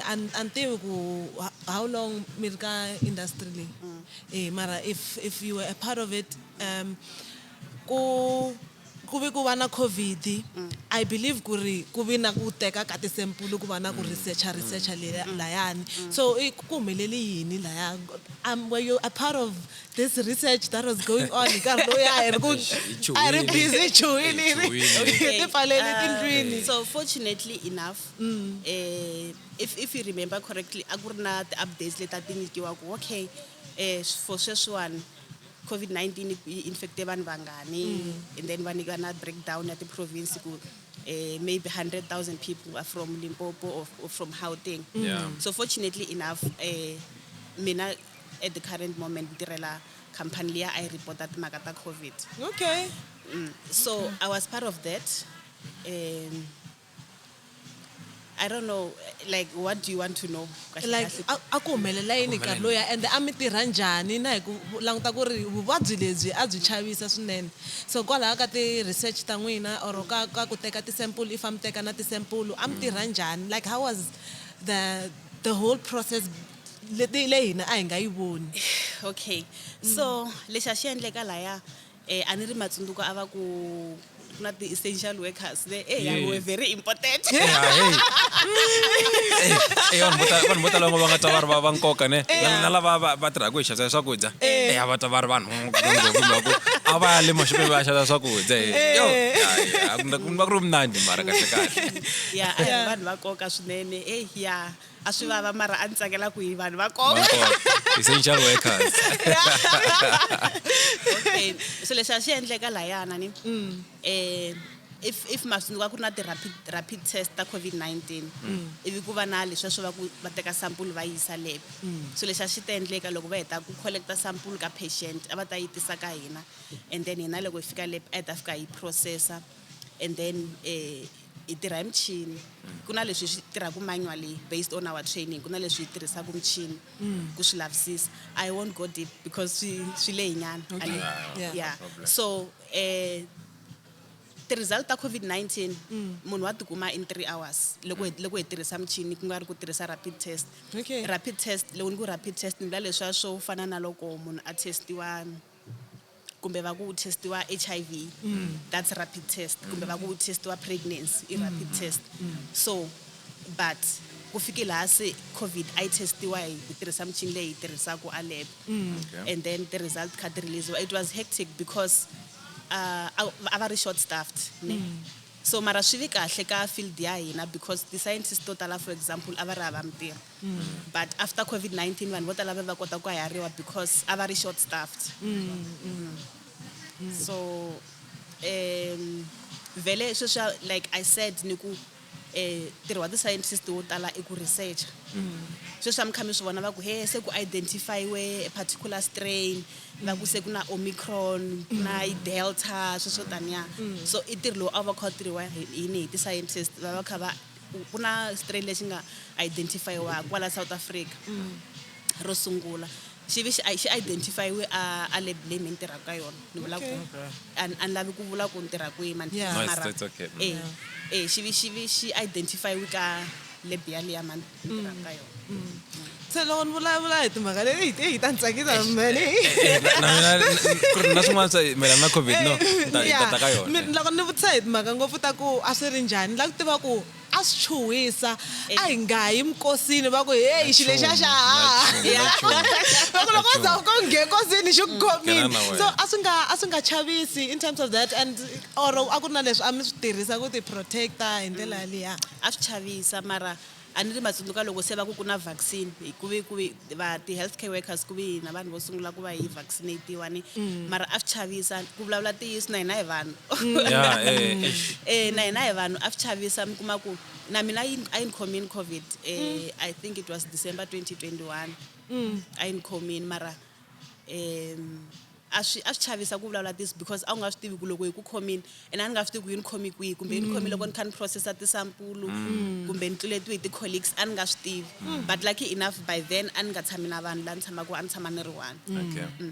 [SPEAKER 2] A ni tivi ku how long mi ri ka industry leyi, mara if you were a part of it, ku vi ku va na COVID, I believe ku ri ku vi na ku teka ka ti-sample, ku va na ku researcha layani. So i ku humeleli yini laya? Were you a part of this research that was going on hi nkarhi lowu a hi ri ku a hi ri busy hi chuhile, hi ti pfalele tindlwini?
[SPEAKER 3] So fortunately enough, if you remember correctly, a ku ri na ti-updates leti a ti nyikiwa ku okay, for sweswiwani COVID-19 yi infecte vanhu vangani, and then va nyikiwa na breakdown ya ti-province ku maybe 100,000 people are from Limpopo or from Gauteng. So fortunately enough, mina at the current moment ntirhela company liya a yi reporta timhaka ta COVID. So I was part of that. I don't know, like, what do you want to know? Kahle
[SPEAKER 2] Like,
[SPEAKER 3] kahle.
[SPEAKER 2] a ku humelela yini nkarhi lowuya, ende a mi tirha njhani na hi ku languta ku ri vuvabyi lebyi a byi chavisa swinene? So kwalaho ka ti-research ta n'wina or ka ku teka ti-sample, if a mi teka na ti-sample, a mi tirha njhani? Like, how was the whole process leti le hina a hi nga yi voni?
[SPEAKER 3] Okay, so lexi a xi endleka laya, a ni ri matsundzuko a va ku ku na ti-essential workers ne, yeah, we were very important.
[SPEAKER 1] Yeah, hey. Eh, vanhu vo tala va nga ta va ri va nkoka ne, na lava va tirhaka hi xavisa swakudya, a va ta va ri vanhu ngopfu, mhaka ku a va ya le maxopeni va ya xavisa swakudya. Yo, ya, ku va ku ri mnandi mara kahle kahle.
[SPEAKER 3] Ya, a hi ri vanhu va nkoka swinene. Ya, a swi vava mara a ni tsakela ku hi vanhu va nkoka.
[SPEAKER 1] Va nkoka. Essential workers.
[SPEAKER 3] Okay, so lexi a xi endleka layana ni, if masundzuka ku ri na ti-rapid rapid test ta COVID-19, ivi ku va na leswiya swo va ku va teka sample va yisa lab. So lexi a xi ta endleka, loko va heta ku collecta sample ka patient, a va ta yi tisa ka hina, and then hina loko hi fika lab a hi ta fika hi processa, and then hi tirha hi michini. Ku na leswi swi tirhaka manually based on our training, ku na leswi hi tirhisaka michini ku swi lavisisa. I won't go deep because swi lehinyana. Yeah.
[SPEAKER 1] Problem.
[SPEAKER 3] So ti-result ta COVID-19 munhu wa tikuma in 3 hours loko hi tirhisa michini, ku nga ri ku tirhisa rapid test. Rapid test, loko ni ku rapid test, ni vula leswiya swo fana na loko munhu a testiwa kumbe va ku testiwa HIV, that's rapid test, kumbe va ku testiwa pregnancy, i rapid test. So but ku fike laha se COVID a yi testiwa hi ku tirhisa michini leyi hi tirhisaka a lab, and then the result kha ti release, it was hectic because a va ri short staffed ne. So mara swi vi kahle ka field ya hina because ti-scientists to tala, for example, a va ri hava mintirho, but after COVID-19 vanhu vo tala va va kota ku hayariwa because a va ri short staffed. So vhele sweswiya, like I said, ni ku ntirho wa ti-scientist wo tala i ku researcha. Sweswi a mi kha mi swi vona va ku he se ku identifyiwe a particular strain, va ku se ku na Omicron, ku na i Delta, sweswo taniya. So i ntirho lowu a va kha wu tirhiwa yini hi ti-scientist, va va kha va ku na strain lexi nga identifyiwa kwala South Africa ro sungula, xi vi xi identifyiwe a lab leyi mi ni tirhaka ka yona. Ni vula ku a ni lavi ku vula ku ni tirha kwihi mani.
[SPEAKER 2] Yeah.
[SPEAKER 1] No,
[SPEAKER 3] Mara
[SPEAKER 1] it's okay.
[SPEAKER 3] Xi vi xi identifyiwe ka lab yaliya mani ni tirhaka ka yona.
[SPEAKER 2] Se loko ni vulavula hi timhaka leti hi ta ni tsakisa mani.
[SPEAKER 1] Na mina ku ri na swin'wana swa mayelana na COVID, no ni ta ta ka yona.
[SPEAKER 2] Loko ni vutisa hi timhaka ngopfu ta ku a swi ri njhani, ni lava ku tiva ku a swi chuhisa, a hi nga yi mikosini, va ku heyi, xilo lexiya xa haha, va ku loko za ku nghena nkosini xi ku khomile.
[SPEAKER 1] Nghena na wena.
[SPEAKER 2] So a swi nga chavisi in terms of that, and or a ku ri na leswi a mi swi tirhisa ku ti protecta hi ndlela yaliya?
[SPEAKER 3] A swi chavisa, mara a ni ri matsundzuka loko se va ku ku na vaccine, hi ku vi va ti-healthcare workers, ku vi hina vanhu vo sungula ku va hi vaccinatiwa ni. Mara a swi chavisa, ku vulavula ntiyiso, na hina hi vanhu.
[SPEAKER 1] Yeah, eish.
[SPEAKER 3] Na hina hi vanhu, a swi chavisa. Mi kuma ku na mina a yi ni khomini COVID. I think it was December 2021 a yi ni khomini, mara A swi a swi chavisa ku vulavula this because a wu nga swi tivi ku loko hi ku khomini, and a ni nga swi tivi ku yi ni khomi kwihi, kumbe yi ni khomi loko ni kha ni processa tisampulu, kumbe ni tluletiwe hi ti-colleagues, a ni nga swi tivi. But lucky enough, by then a ni nga tshami na vanhu laha ni tshamaka, a ni tshama ni ri one.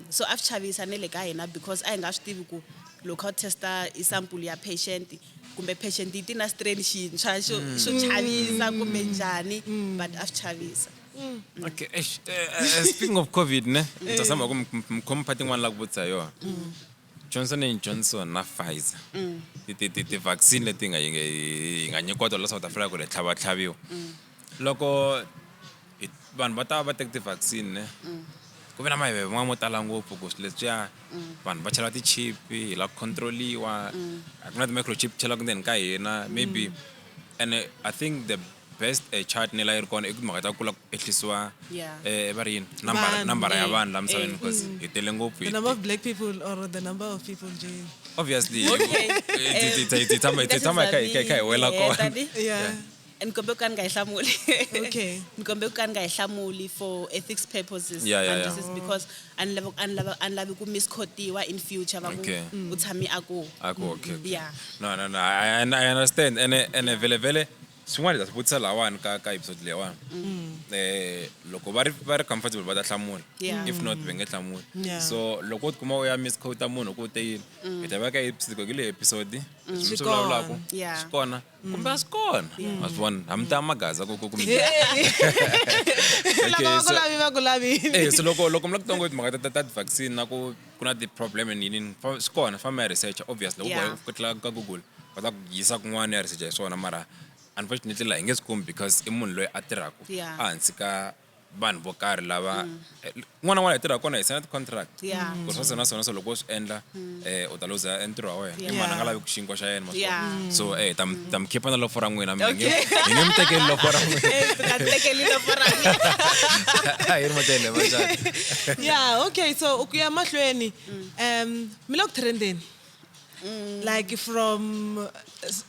[SPEAKER 3] So a swi chavisa ne le ka hina because a hi nga swi tivi ku loko kha u testa i sample ya patient, kumbe patient yi ti na strain xintshwa xo chavisa kumbe njhani, but a swi chavisa.
[SPEAKER 1] Okay, eish, speaking of COVID, ne, ni ta tshama ku mi tin'wana la ku vutisa hi yona. Johnson and Johnson na Pfizer. Ti vaccine leti nga yi nga nyikiwa tona la South Africa ku ri tlhava tlhaviwa. Loko vanhu va ta va teka ti-vaccine, ne, ku ve na maheve man'wana mo tala ngopfu ku swilo leswiya vanhu va chela ti-chip, hi lava ku control-iwa, a ku na ti-microchip chelaka ndzeni ka hina maybe. And I think the best chart ni la yi ri kona i ku timhaka ta ku lava ku ehlisiwa va ri yini, nambara,
[SPEAKER 2] Vanhu,
[SPEAKER 1] nambara ya vanhu la misaveni, because hi tele ngopfu.
[SPEAKER 2] The number of black people or the number of people, Jane?
[SPEAKER 1] Obviously.
[SPEAKER 3] Okay.
[SPEAKER 1] Hi tshama hi kha hi wela kona.
[SPEAKER 3] Ni kombe ku ka ni nga yi hlamuli. Ni kombe ku ka ni nga yi hlamuli for ethics purposes. And this is because a ni lavi ku misquotiwa in future, va ku u tshami a ku
[SPEAKER 1] A ku okay.
[SPEAKER 3] Yeah.
[SPEAKER 1] No, I understand, and vele vele swin'wana hi ta swi vutisa lahawani ka episode leyiwani. Loko va ri comfortable va ta hlamula. If not, va nge hlamuli. So loko u tikuma u ya misquote munhu ku u te yini, hi ta va ka episode ku le episode leswi mi swi
[SPEAKER 2] Swi
[SPEAKER 1] vulavulaka
[SPEAKER 2] kona.
[SPEAKER 1] Swi kona kumbe a swi kona, ma swi vona, hambi ta magaza ku
[SPEAKER 2] Lava va ku lavi, va ku lavini.
[SPEAKER 1] So loko mi la ku tongo timhaka ta ti-vaccine na ku na ti-problem and yini, swi kona, famba ya research. Obviously loko ku tlula ka Google va ta ku yisa kun'wana ya research hi swona, mara unfortunately laha hi nge swi kumi because i munhu loyi a tirhaka ehansi ka vanhu vo karhi lava kun'wana na kun'wana hi tirhaka kona hi signa ti-contract ku ri swa sona sona, so loko u swi endla u ta luza ntirho wa wena. I mani a nga lavi ku xinkwa xa yena, ma swi vona? So ta mi khipa na lofo ra n'wina, hi nge mi tekeli lofo ra n'wina.
[SPEAKER 3] Eh, mi nga tekeli lofo ra mina.
[SPEAKER 1] Hi ri matele manjhani?
[SPEAKER 2] Yeah, okay, so ku ya mahlweni, mi le ku trendeni, like from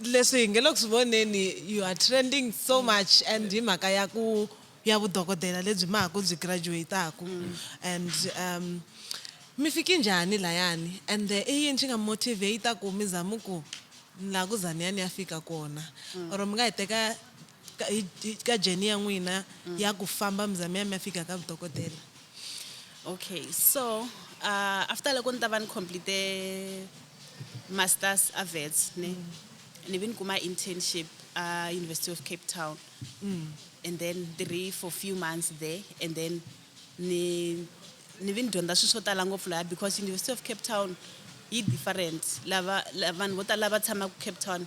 [SPEAKER 2] leswi hi nge le ku swi voneni, you are trending so much, and hi mhaka ya ku ya vudokodela lebyi ma ha ku byi graduate-aku. And mi fiki njhani layani, and i yini xi nga motivate ku mi zama ku ni lava ku za ni ya ni ya fika kona, or mi nga hi teka ka journey ya n'wina ya ku famba mi za mi ya mi ya fika ka vudokodela?
[SPEAKER 3] Okay, so after loko ni ta va ni complete masters a Wits, ne, ni vi ni kuma internship a University of Cape Town, and then tirhi for few months there, and then ni vi ni dyondza swilo swo tala ngopfu laya because University of Cape Town yi different. Lava vanhu vo tala lava tshamaka Cape Town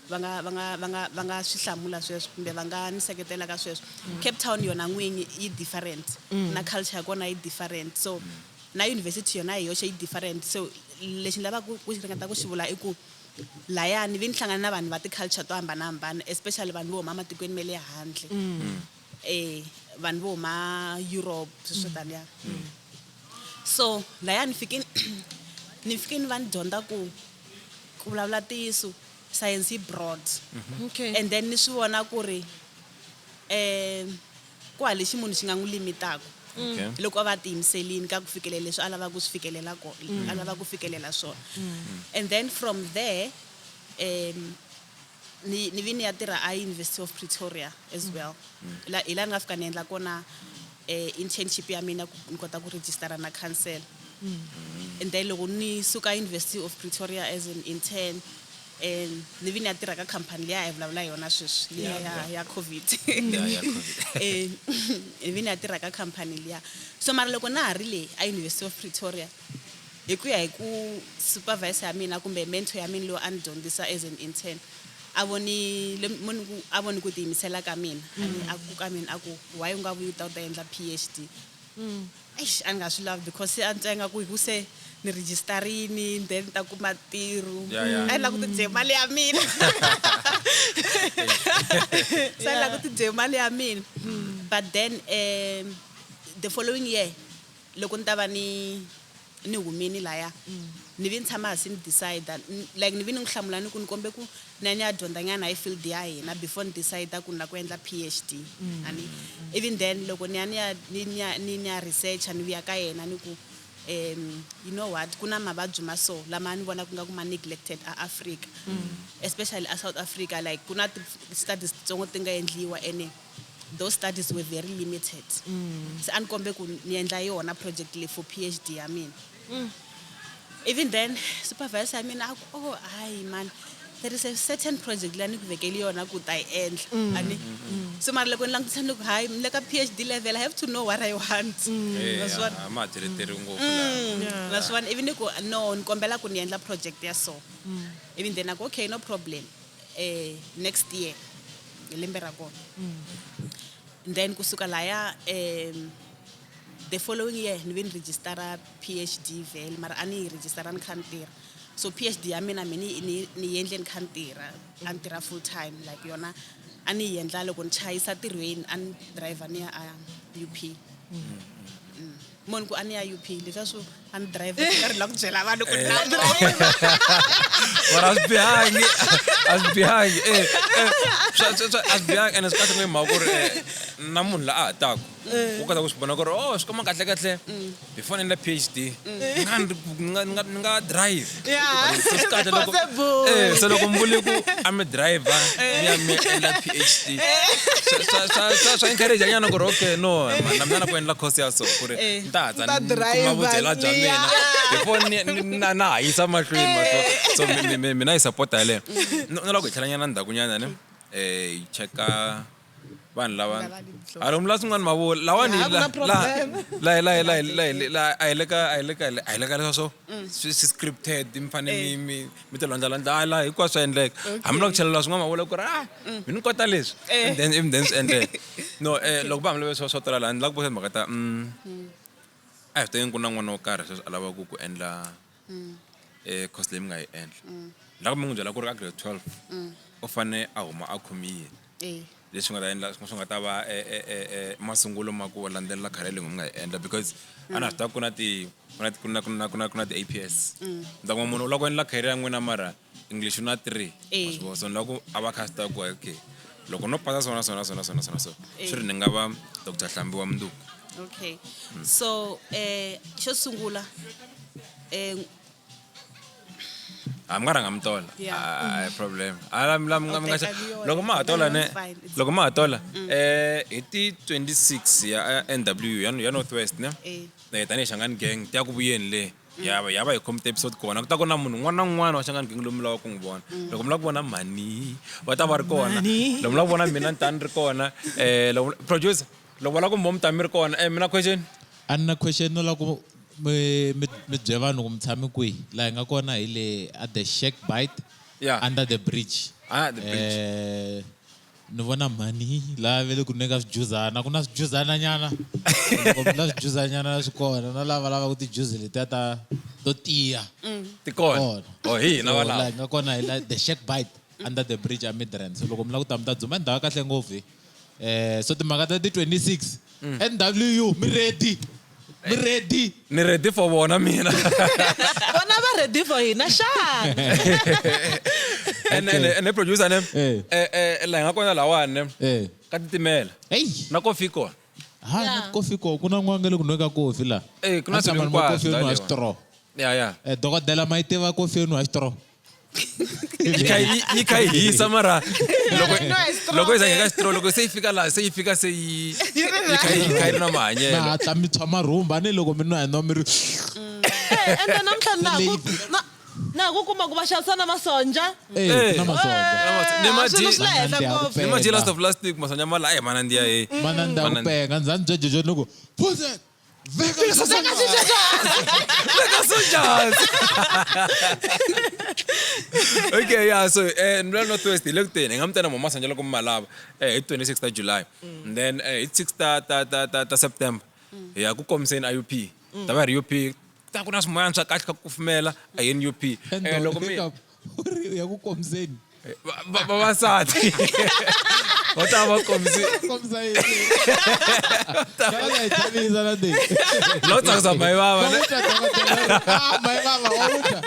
[SPEAKER 3] va nga swi hlamula sweswo kumbe va nga ni seketela ka sweswo. Cape Town yona n'winyi yi different, na culture ya kona yi different, so na university yona hi yoxe yi different. So lexi ni lavaka ku ringeta ku xi vula i ku laya ni vi ni hlangana na vanhu va ti-culture to hambanahambana, especially vanhu vo huma matikweni ma le handle, vanhu vo huma Europe, sweswo swo taniya. So laya ni fike ni va ni dyondza ku vulavula ntiyiso, science yi broad. And then ni swi vona ku ri ku hava lexi munhu xi nga n'wi limitaka loko a va tiyimiselini ka ku fikelela leswi a lavaka ku swi fikelela, a lava ku fikelela swona. And then from there ni vi ni ya tirha a University of Pretoria as well. La hi laha ni nga fika ni endla kona internship ya mina ku ni kota ku registera na council. And then loko ni suka University of Pretoria as an intern, ni vi ni ya tirha ka company liya hi vulavula hi yona sweswi, liya ya COVID.
[SPEAKER 1] Yeah, COVID.
[SPEAKER 3] Ni vi ni ya tirha ka company liya. So mara loko na ha ri le a University of Pretoria, hi ku ya hi ku supervisor ya mina kumbe mentor ya mina loyi a ni dyondzisa as an intern, a voni a voni ku tiyimisela ka mina, a ku ka mina, a ku, "Why u nga vuyi u ta endla PhD?" Eish, a ni nga swi lavi because se a ni twa ingaku hi ku se ni registerini, then ni ta kuma ntirho. A ni lava ku tidye mali ya mina, se a ni lava ku tidye mali ya mina. But then the following year, loko ni ta va ni humini laya, ni vi ni tshama hansi ni decide, like ni vi ni n'wi hlamula ni ku ni kombe ku na ni ya dyondza nyana hi field ya hina before ni decide ku ni lava ku endla PhD. Ani even then loko ni ya ni ya ni ni ya ni ni ya researcha, ni vuya ka yena ni ku You know what, ku na mavabyi ma so lama ni vonaka nga ku ma neglected a Africa, especially a South Africa. Like ku na ti-studies titsongo ti nga endliwa, ene those studies were very limited. Se a ni kombe ku ni endla yona project leyi for PhD ya mina. Even then supervisor ya mina a ku, "Oh hayi man, there is a certain project leyi a ni ku vekeli yona ku ta yi endla." Ani so mara loko ni langutisa ni ku, hayi, ni le ka PhD level, I have to know what I want. Naswona
[SPEAKER 1] A ma ha byeleteriwi ngopfu laha.
[SPEAKER 3] Naswona even ni ku no, ni kombela ku ni endla project ya so. Even then aku, "Okay, no problem, next year," hi lembe ra kona. And then kusuka laya, the following year ni ve ni registera PhD vhele, mara a ni yi registera ni kha ni tirha. So PhD ya mina mi ni endle ni kha ni tirha, a ni tirha full time. Like yona a ni yi endla loko ni chayisa tirhweni, a ni driver ni ya a UP. Moni ku a ni ya UP, leswiya swo a ni driver karhi la ku byela vanhu ku na
[SPEAKER 1] Mara a swi bihangi, a swi bihangi, a swi bihangi. Ene swi kahle ku hi mhaka ku ri na munhu la a ha taku u kota ku swi vona ku ri, oh, swi komba kahle kahle before ni endla PhD ni nga ni nga drive. So swi kahle loko
[SPEAKER 2] Possible.
[SPEAKER 1] Se loko mi vule ku a mi driver mi ya mi endla PhD, swa encourage nyana ku ri, okay, no man, na mina na ku endla course ya so ku ri ni ta hatla
[SPEAKER 2] Ni ta
[SPEAKER 1] ni kuma
[SPEAKER 2] driver,
[SPEAKER 1] vudyela bya
[SPEAKER 2] ni ya.
[SPEAKER 1] mina before ni na ha yisa mahlweni mahlo. So mina yi support yaleyo. No loko hi tlhela nyana ndzhaku nyana ne, hi cheka vanhu lava a lomu la swin'wana mavula lawani.
[SPEAKER 2] Yeah, a ku na problem.
[SPEAKER 1] La a hi le ka a hi le ka leswa swo swi scripted, mi fane mi ti landzalandza la hinkwaswo swa endleka. Hambi loko chelela swin'wana mavula ku ri, ah, mi ni kota leswi, and then swi endleka. No, loko va hambi swa tala laha ni lava ku vutisa timhaka ta, a hi swi tekeni ku na n'wana wo karhi sweswi a lavaka ku endla course leyi mi nga yi endla. Ni lava ku mi n'wi byela ku ri ka grade 12 u fane a huma a khomile leswi nga ta endla swi nga ta va masungulo ma ku landzelela career leyi mi nga yi endla, because a na swi tiva ku na ti ku na ku na ku na ku na ku na ti-APS. Ni ta kuma munhu u lava ku endla career ya n'wina, mara English u na 3. Wa swi vona? So ni lava ku a va kha a swi tiva ku, okay, loko no pasa swona swona swona swona swona, so swi ri ni nga va Dr Hlambiwa mundzuku.
[SPEAKER 3] Okay, so xo sungula,
[SPEAKER 1] A mi nga rhanga mi tola. A hi problem. A la mi la mi nga mi nga
[SPEAKER 3] Teka yona.
[SPEAKER 1] Loko ma ha tola ne.
[SPEAKER 3] It's fine, it's
[SPEAKER 1] Loko ma ha tola, hi ti 26 ya NW ya North West ne. Tanihi Shangani Gang ti ya ku vuyeni le, ya va hi khome ti-episode kona, ku ta ku na munhu un'wana na un'wana wa Shangani Gang lomu mi lavaka ku n'wi vona. Loko mi lava ku vona mhani, va ta va ri kona.
[SPEAKER 2] Mhani.
[SPEAKER 1] Loko mi lava ku vona mina, ni ta ni ri kona. Loko producer, loko va lava ku mi vona, mi ta mi ri kona. Mina question.
[SPEAKER 5] A ni na question, no lava ku mi byela vanhu ku mi tshame kwihi. Laha hi nga kona hi le at the Shack Bite. Under the bridge.
[SPEAKER 1] Ah, the bridge.
[SPEAKER 5] Ni vona mhani laha ve le ku nweka swijuzana, ku na swijuzana nyana. Loko mi na swijuzanyana swi kona, na lava lavaka tijuzi letiya ta to tiya.
[SPEAKER 1] Ti kona.
[SPEAKER 5] Kona.
[SPEAKER 1] Oh, hi hina
[SPEAKER 5] So,
[SPEAKER 1] valava.
[SPEAKER 5] laha hi nga kona hi la the Shack Bite under the bridge a Midrand. So loko mi lava ku ta, mi ta dzuma ndhawu ya kahle ngopfu. So timhaka ta ti 26 NWU, mi ready, mi ready.
[SPEAKER 1] Ni ready for vona mina.
[SPEAKER 2] Vona va ready for hina xana?
[SPEAKER 1] Ene producer ne, laha hi nga kona lahawani ne, ka titimela.
[SPEAKER 5] Hey.
[SPEAKER 1] Na kofi kona.
[SPEAKER 5] Ha, na kofi ko, ku na n'wana nga le ku nweka kofi la.
[SPEAKER 1] Ku na
[SPEAKER 5] A
[SPEAKER 1] swilo
[SPEAKER 5] tshama ni nwa
[SPEAKER 1] hinkwaswo
[SPEAKER 5] kofi yo nwa
[SPEAKER 1] la.
[SPEAKER 5] straw.
[SPEAKER 1] Ya.
[SPEAKER 5] Dokodela, ma yi tiva kofi yo nwa straw?
[SPEAKER 1] Yi kha yi hisa, mara loko
[SPEAKER 2] Nwa hi straw.
[SPEAKER 1] loko yi za ka straw, loko se yi fika laha, se yi fika se yi kha yi ri na
[SPEAKER 5] Mi
[SPEAKER 1] mahanyelo.
[SPEAKER 5] hatla mi tshwa marhumba ni loko mi nwa hi nwa mi ri.
[SPEAKER 2] Ende namuntlha na ha ku kuma ku va xavisa na masonja.
[SPEAKER 5] Ku na masonja.
[SPEAKER 1] Ni ma
[SPEAKER 2] Swilo swi le henhla
[SPEAKER 5] Manandziha
[SPEAKER 2] ngopfu.
[SPEAKER 1] Ni ma
[SPEAKER 5] ku
[SPEAKER 1] last
[SPEAKER 5] penga.
[SPEAKER 1] of plastic masonja ma la, ai manandziha e.
[SPEAKER 5] Manandziha ku penga, ndza ni bye ni ku phuze veka.
[SPEAKER 2] Veka sweswo.
[SPEAKER 1] Veka sojas. Okay, yeah, so Ndlela North West hi le ku teni, hi nga mi tena mo masonja loko mi ma lava, hi 26 ta July. And then hi 6 ta September hi ya ku kombiseni a UP. Ta va hi ri UP, ta ku na swimoyana swa kahle ka ku kufumela a yeni UP. Loko mi
[SPEAKER 5] U ri ya ku kombiseni.
[SPEAKER 1] Vavasati. Va ta va kombisi
[SPEAKER 5] Kombisa yini? Va nga hi chavisa na teng.
[SPEAKER 1] lo tsakisa mai vava
[SPEAKER 5] Va
[SPEAKER 1] ne
[SPEAKER 5] n'wi twa dokodela. Ah, my mama, wa n'wi twa.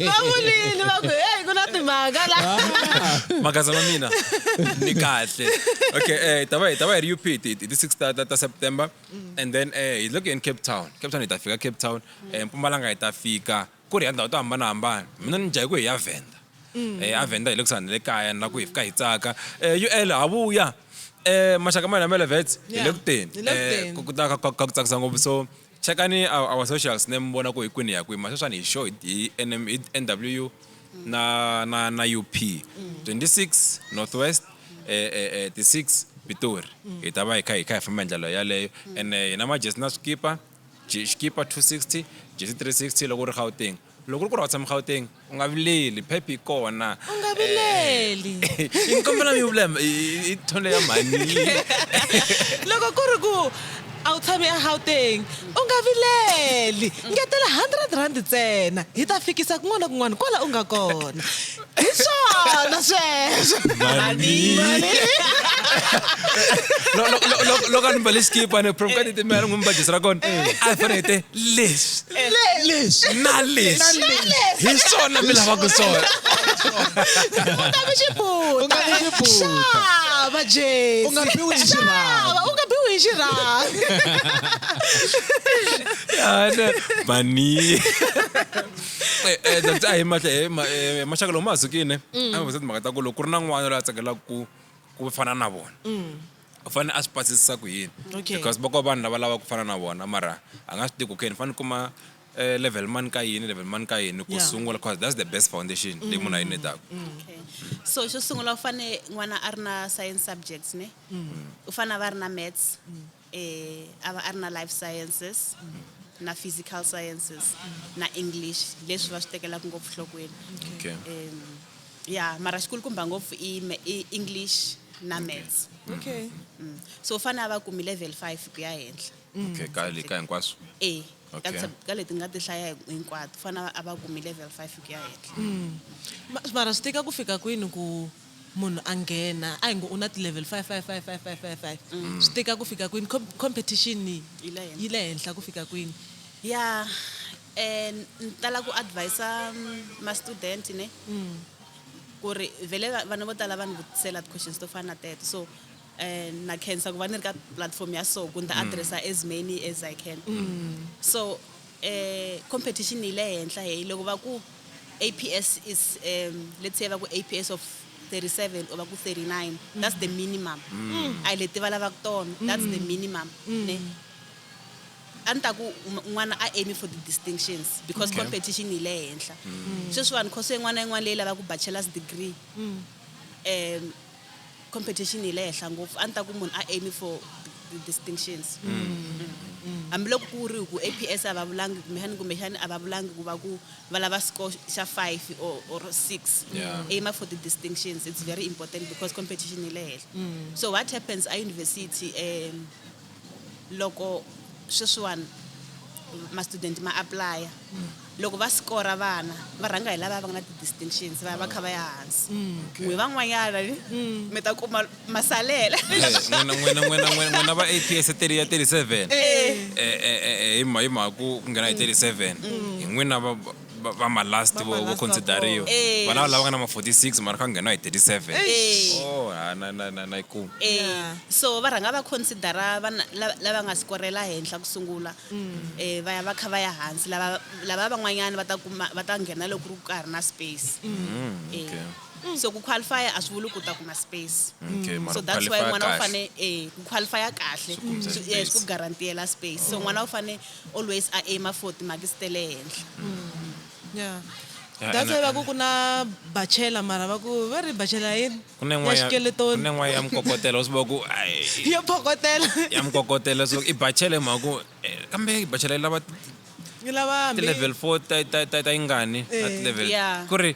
[SPEAKER 2] Va vulile va ku hey ku na timhaka la.
[SPEAKER 1] Magaza ma mina ni kahle. Okay, hi ta va hi ri UP hi ti 6 ta September, and then hi looking in Cape Town. Cape Town hi ta fika Cape Town, Mpumalanga hi ta fika ku ri ya ndhawu to hambanahambana. Mina ni jahe ku hi ya Venda. A Venda hi le kusuhani na le kaya, ni la ku hi fika hi tsaka. UL ha vuya. Maxaka ma hina ma le Vets hi le ku teni.
[SPEAKER 2] Hi le ku teni.
[SPEAKER 1] Ku ta ka ku tsakisa ngopfu, so chekani our socials ne mi vona ku hi kwini hi ya kwihi. Masweswani hi show hi NM, hi NWU na UP 26 Northwest, ti 6 Pitori. Hi ta va hi kha hi famba hi ndlela yaleyo, and hi na majesi na swikipa. Xikipa 260, jesi 360 loko u ri Gauteng. Loko u ri ku ri wa tshama Gauteng, u nga vileli, phephi yi kona.
[SPEAKER 2] U nga vileli.
[SPEAKER 1] Yi kombela mi vula hi thole ya mhani.
[SPEAKER 2] Loko ku ri ku a wu tshami eGauteng, u nga vileli, ngetela R100 ntsena, hi ta fikisa kun'wana na kun'wana kwala u nga kona. Hi swona sweswo.
[SPEAKER 1] Mhani. Loko a ni mbale xikipa ni from ka titimela n'wi mba jesi ra kona, a hi fanele hi te leswi
[SPEAKER 5] Leswi.
[SPEAKER 1] na leswi hi swona mi lavaka swona.
[SPEAKER 2] U nga vi xiputa.
[SPEAKER 5] U nga vi xiputa.
[SPEAKER 2] Xava jesi.
[SPEAKER 5] U nga biwi hi xirhami.
[SPEAKER 2] Xava, u nga biwi hi xirhami.
[SPEAKER 1] Yana mani. Doctor, a hi mahle maxaka lomu ma ha sukile. A mi vutisa timhaka ta ku loko ku ri na n'wana loyi a tsakelaka ku fana na vona, u fanele a swi pasisisa ku yini? Because va ko vanhu lava lavaka ku fana na vona, mara a nga swi tivi ku okay ni fanele ni kuma level mani ka yini, level mani ka yini ku sungula, because that's the best foundation leyi munhu a yi needaka.
[SPEAKER 3] Okay. So xo sungula, u fane n'wana a ri na science subjects ne. U fane a va ri na maths, a va a ri na life sciences, na physical sciences, na English, leswi va swi tekelaka ngopfu nhlokweni. Ya, mara xikulukumba ngopfu i English na maths. So u fane a va kumi level 5 ku ya henhla.
[SPEAKER 1] Okay, ka le ka hinkwaswo.
[SPEAKER 3] E ka leti nga ti hlaya hinkwato, u fane a va kumi level 5 ku ya henhla.
[SPEAKER 2] Mara swi tika ku fika kwini ku munhu a nghena? A hi ngo u na ti-level 5 5 5 5 5 5 5, swi tika ku fika kwini? Competition
[SPEAKER 3] Yi le henhla.
[SPEAKER 2] Yi le henhla ku fika kwini?
[SPEAKER 3] Ya, ni tala ku advisa ma-student ne ku ri vhele vanhu vo tala va ni vutisela ti-questions to fana na teto, so na khensa ku va ni ri ka platform ya so ku ni ta addressa as many as I can. So competition yi le henhla. Hey, loko va ku APS is let's say va ku APS of 37 or va ku 39, that's the minimum. A hi leti va lavaka tona, that's the minimum ne. A ni ta ku n'wana a aim for the distinctions because competition yi le henhla sweswiwani. Khoso yin'wana na yin'wana leyi lavaka bachelor's degree, competition yi le henhla ngopfu. A ni ta ku munhu a aim for the distinctions, hambiloko ku ri ku APS a va vulangi kumbexani a va vulangi ku va ku va lava score xa 5 or 6. Aim for the distinctions, it's very important because competition yi le henhla. So what happens a university, loko sweswiwani ma-student ma applya, loko va scora vana va rhanga hi lava va nga na ti-distinctions, va ya va kha va ya hansi. N'wi van'wanyana ni mi ta kuma masalela.
[SPEAKER 1] N'wina va APS 30 ya 37, hi mhaka ku nghena hi 37, hi n'wina va ma-last
[SPEAKER 2] Va
[SPEAKER 1] vo
[SPEAKER 2] ma-last va
[SPEAKER 1] consideriwa.
[SPEAKER 2] kona.
[SPEAKER 1] Vana lava nga na ma 46 mara kha nghena hi 37. Oh, ha, na yi kuma.
[SPEAKER 3] So va rhanga va considera vana lava nga skorela henhla ku sungula, va ya va kha va ya hansi. Lava van'wanyana va ta kuma va ta nghena loko ku ri ka ha ri na space. So ku qualify a swi vuli ku ta kuma space.
[SPEAKER 1] Okay, mara
[SPEAKER 3] So
[SPEAKER 1] ku
[SPEAKER 3] that's why
[SPEAKER 1] qualify
[SPEAKER 3] n'wana u
[SPEAKER 1] kahle.
[SPEAKER 3] fane ku qualifya kahle
[SPEAKER 1] Swi kumisa space.
[SPEAKER 3] swi ku garantiyela space. So n'wana u fane always a aima for timakisi ta le henhla.
[SPEAKER 1] Yeah,
[SPEAKER 2] That's why
[SPEAKER 1] and-
[SPEAKER 2] va ku ku na bachelor, mara va ku va ri bachelor yini?
[SPEAKER 1] Ku na
[SPEAKER 2] Ya
[SPEAKER 1] yin'wana ku
[SPEAKER 2] xikeletoni.
[SPEAKER 1] na yin'wana ya mikokotelo, swi va ku ai,
[SPEAKER 2] Yo phokotela.
[SPEAKER 1] ya mikokotelo. So i bachelor hi mhaka ku kambe i bachelor yi lava
[SPEAKER 2] Yi lava hambi
[SPEAKER 1] ti-level 4 ta yingani na ti-level ku ri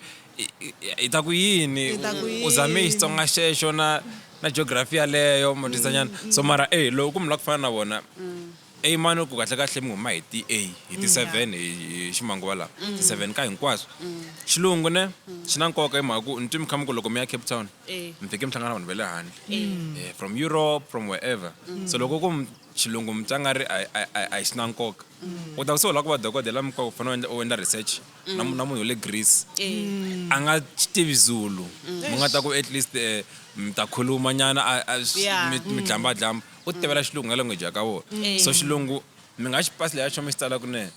[SPEAKER 1] i ta ku yini?
[SPEAKER 2] I ta ku
[SPEAKER 1] U zame hi
[SPEAKER 2] yini?
[SPEAKER 1] Xitsonga xexo na geography yaleyo ma twisanyana. So mara loko ku munhu la ku fana na vona. A mani ku kahle kahle mi huma hi ti A hi ti 7 hi ximanguva lawa ti 7 ka hinkwaswo. Xilungu ne xi na nkoka hi mhaka ku ni twi mi kha mi ku loko mi ya Cape Town mi fike mi hlangana na vanhu va le handle from Europe, from wherever. So loko ku xilungu mi twa nga ri a hi xi na nkoka, u ta ku se u lava ku va dokodela mi ku fanele u endla research na munhu wa le Greece a nga tivi Zulu, mi nga ta ku at least mi ta khuluma nyana mi dlambadlamba u tivela xilungu nga language ya ka vona. So xilungu mi nga xi pasi leya xo mi xi tsala kunene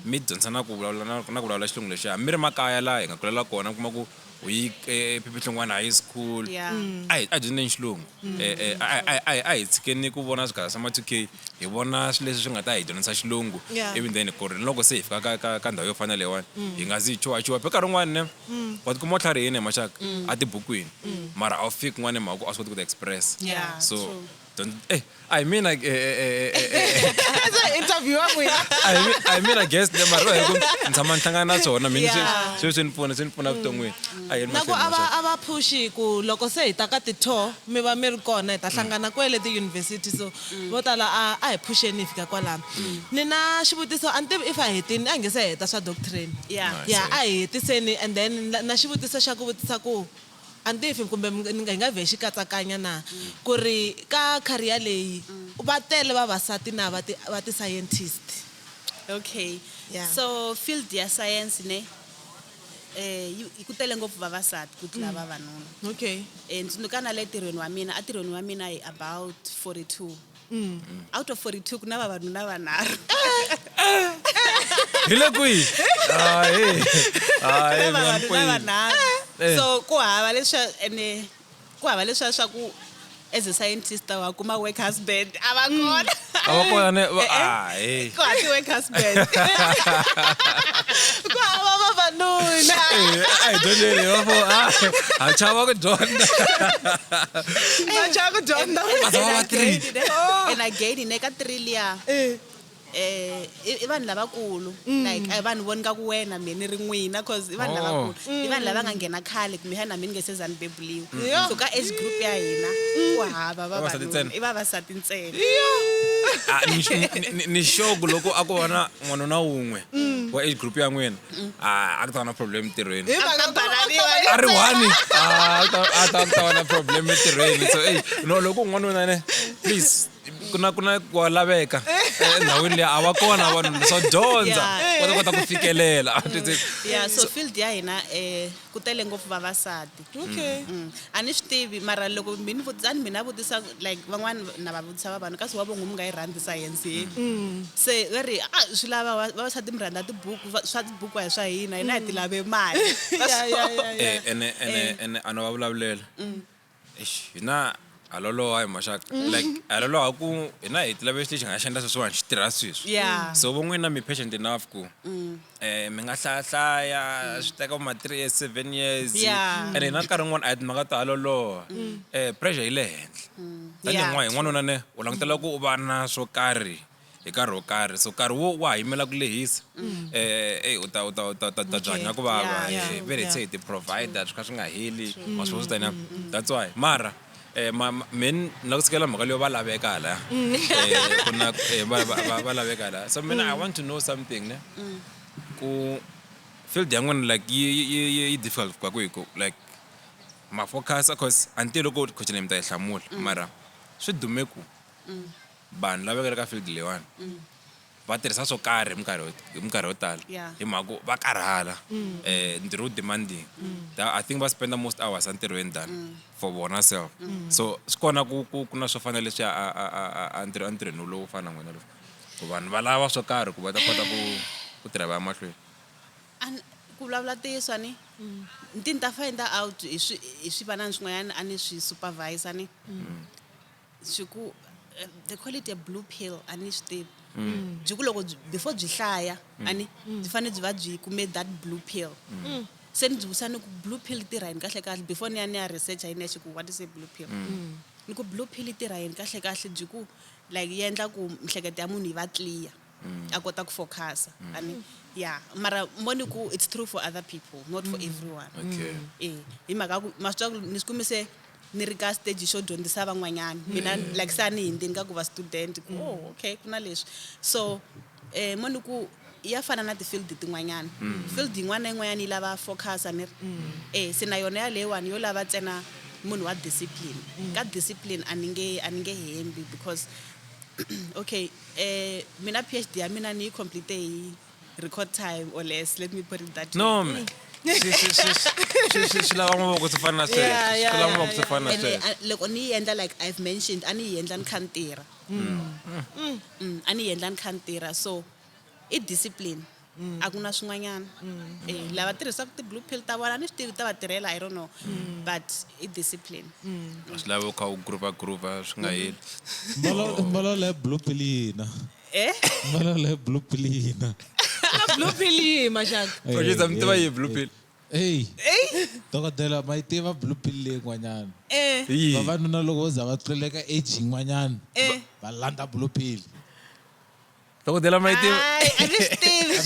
[SPEAKER 1] mi dyondzisa na ku vulavula na ku vulavula xilungu lexiya mi ri makaya laha hi nga kulela kona, kuma ku u yi ePhephehlongwane High School. A hi dyondzeni xilungu, a hi tshikeni ku vona swigaza swa ma 2K, hi vona swilo leswi swi nga ta hi dyondzisa xilungu. Ivi then ku ri loko se hi fika ka ndhawu yo fana na leyiwani hi nga zi hi chuhachuha. Phela nkarhi wun'wani ne wa tikuma u tlharihini hi maxaka a tibukwini, mara a wu fiki kun'wana hi mhaka ku a swi koti ku ti express. So don't a hi mina
[SPEAKER 2] interview wa n'wina.
[SPEAKER 1] A hi mina guest le, mara hi ku ni tshama ni hlangana na swona mina swi ni pfuna vuton'wini. A hi
[SPEAKER 2] Na ku a va phushi ku loko se hi ta ka ti-tour mi va mi ri kona, hi ta hlangana kwele tiyunivhesiti. So vo tala a hi phusheni hi fika kwalano. Ni na xivutiso, a ni tivi if a hetini, a hi nge se heta swa doctrine. Ya, a hi hetiseni and then na xivutiso xa ku vutisa ku a ni tivi kumbe hi nga vhe xi katsakanya na ku ri ka career leyi va tele vavasati na va ti-scientist.
[SPEAKER 3] Okay. So field ya science ne yi ku tele ngopfu vavasati ku tlula vavanuna. Ntsundzuka na le ntirhweni wa mina, entirhweni wa mina hi about 42. Out of 42 ku na vavanuna vanharhu.
[SPEAKER 1] Hi le kwihi? Hayi, hayi.
[SPEAKER 3] Ku na vavanuna
[SPEAKER 1] Kwini?
[SPEAKER 3] Vanharhu. So ku hava leswa ene ku hava leswiya swa ku as a scientist wa kuma work husband, a va kona.
[SPEAKER 1] A va kona ne
[SPEAKER 3] Eh, eh.
[SPEAKER 1] hayi.
[SPEAKER 3] Ku hava ti-work husband.
[SPEAKER 2] Ku hava vavanuna.
[SPEAKER 1] Eh, a hi dyondzeni va fo ha chava ku dyondza.
[SPEAKER 2] Va chava ku dyondza.
[SPEAKER 1] Va tshama va three.
[SPEAKER 3] And again ne ka three liya i vanhu lavakulu, like a hi vanhu vo ni nga ku wena me ni ri n'wina, cause i vanhu lavakulu, i vanhu lava nga nghena khale kumbexana na mina ni nge se za ni bebuliwa. So ka age group ya hina ku hava
[SPEAKER 1] Vavasati
[SPEAKER 3] vavanuna.
[SPEAKER 1] ntsena?
[SPEAKER 3] I vavasati ntsena.
[SPEAKER 1] Ah, ni sure ku loko a ku va na n'wanuna wun'we wa age group ya n'wina, a ku ta va na problem entirhweni.
[SPEAKER 2] Hi mhaka ku
[SPEAKER 3] bananiwa.
[SPEAKER 1] A ri one, a ku ta va na problem entirhweni. So ey, no, loko u n'wanuna ne, please, ku na wa laveka endhawini leyi a va kona vanhu swo dyondza va ta kota ku fikelela.
[SPEAKER 3] Yeah, so field ya hina ku tele ngopfu vavasati. A ni swi tivi, mara loko mi ni vutisa, a ni mina vutisa like van'wani na va vutisa va vanhu kasi wa vo n'wi mi nga yi rhandzi science ye, se va ri a swi lava vavasati mi rhandza tibuku, swa tibuku a hi swa hina, hina hi ti lave mali.
[SPEAKER 2] Yeah.
[SPEAKER 1] Ene a no va vulavulela. Eish, hina ha loloha hi maxaka, like ha loloha ku hina hi ti lave xilo lexi hi nga xi endla sweswiwani xi tirha sweswi. So vo n'wina mi patient enough ku mi nga hlayahlaya swi teka ma 3 years, 7 years. And hina nkarhi wun'wana a hi timhaka to ha loloha, pressure yi le henhla tanihi hi n'wanuna ne u langutela ku u va na swo karhi hi nkarhi wo karhi, so nkarhi wo wa ha yimela ku lehisa u ta byanya ku vava. Vele se hi ti-provider swi kha swi nga heli, ma swi vona swi taniya. That's why mara min na ku tshikela mhaka leyo va laveka halaya. Ku na va laveka halaya. So mina I want to know something ne ku field ya n'wina like yi difficult ku fika kwihi, ku like ma focus, cause a ni tivi loko question leyi mi ta yi hlamula, mara swi dume ku vanhu lava nga le ka field leyiwani va tirhisa swo karhi hi minkarhi yo tala hi mhaka ku va karhala, ntirho wu demanding. I think va spenda most hours entirhweni than for vona self. So swi kona ku na swo fana leswiya a ntirho entirhweni lowu fana na n'wina lowu ku vanhu va lava swo karhi ku va ta kota ku tirha va ya mahlweni.
[SPEAKER 3] Ku vulavula ntiyiso a ni ni ta find out hi swivanani swin'wanyana a ni swi supervisor ni swi ku they call it a blue pill, a ni swi tivi byi ku loko before byi hlaya a ni byi fanele byi va byi kume that blue pill. Se ni byi vutisa ni ku blue pill yi tirha yini kahle kahle, before ni ya researcha yi nexe ku what is a blue pill. Ni ku blue pill yi tirha yini kahle kahle, byi ku like yi endla ku miehleketo ya munhu yi va clear, a kota ku focusa a ni ya. Mara moni ku it's true for other people, not for everyone. Eh, hi mhaka ku ma swi tiva ku ni swi kumise. ni ri ka stage xo dyondzisa van'wanyana mina like se a ni hindzini ka ku va student ku oh okay ku na leswi so mo ni ku ya fana na ti-field tin'wanyana field yin'wana na yin'wanyana yi lava focus a ni ri se na yona yaleyiwani yo lava ntsena munhu wa discipline ka discipline a ni nge hembi because okay mina PhD ya mina ni yi complete hi record time or less, let me put it that way.
[SPEAKER 1] No me swi lava mavoko swi fana na sweswo. Swi lava mavoko swi fana na
[SPEAKER 3] Ene,
[SPEAKER 1] sweswo.
[SPEAKER 3] Loko ni yi endla, like I've mentioned, a ni yi endla ni kha ni tirha. A ni yi endla ni kha ni tirha, so i discipline, a ku na swin'wanyana. Lava tirhisaka ti-blue pill ta vona, a ni swi tivi ta va tirhela, I don't know, but i discipline.
[SPEAKER 1] A swi lavi u kha u grupa grupa swi nga heli.
[SPEAKER 5] Mbalo le blue pill yina.
[SPEAKER 3] Eh.
[SPEAKER 5] Mbalo le blue pill yina.
[SPEAKER 2] Blue pill yihi, maxaka?
[SPEAKER 1] Producer, mi tiva yihi blue pill?
[SPEAKER 5] Ey. Dokodela, ma yi tiva blue pill leyin'wanyana.
[SPEAKER 1] Yihi?
[SPEAKER 5] Vavanuna loko vo za va tluleka age yin'wanyana va landza blue pill.
[SPEAKER 1] Dokodela, ma yi tiva?
[SPEAKER 3] Hayi, a ni swi tivi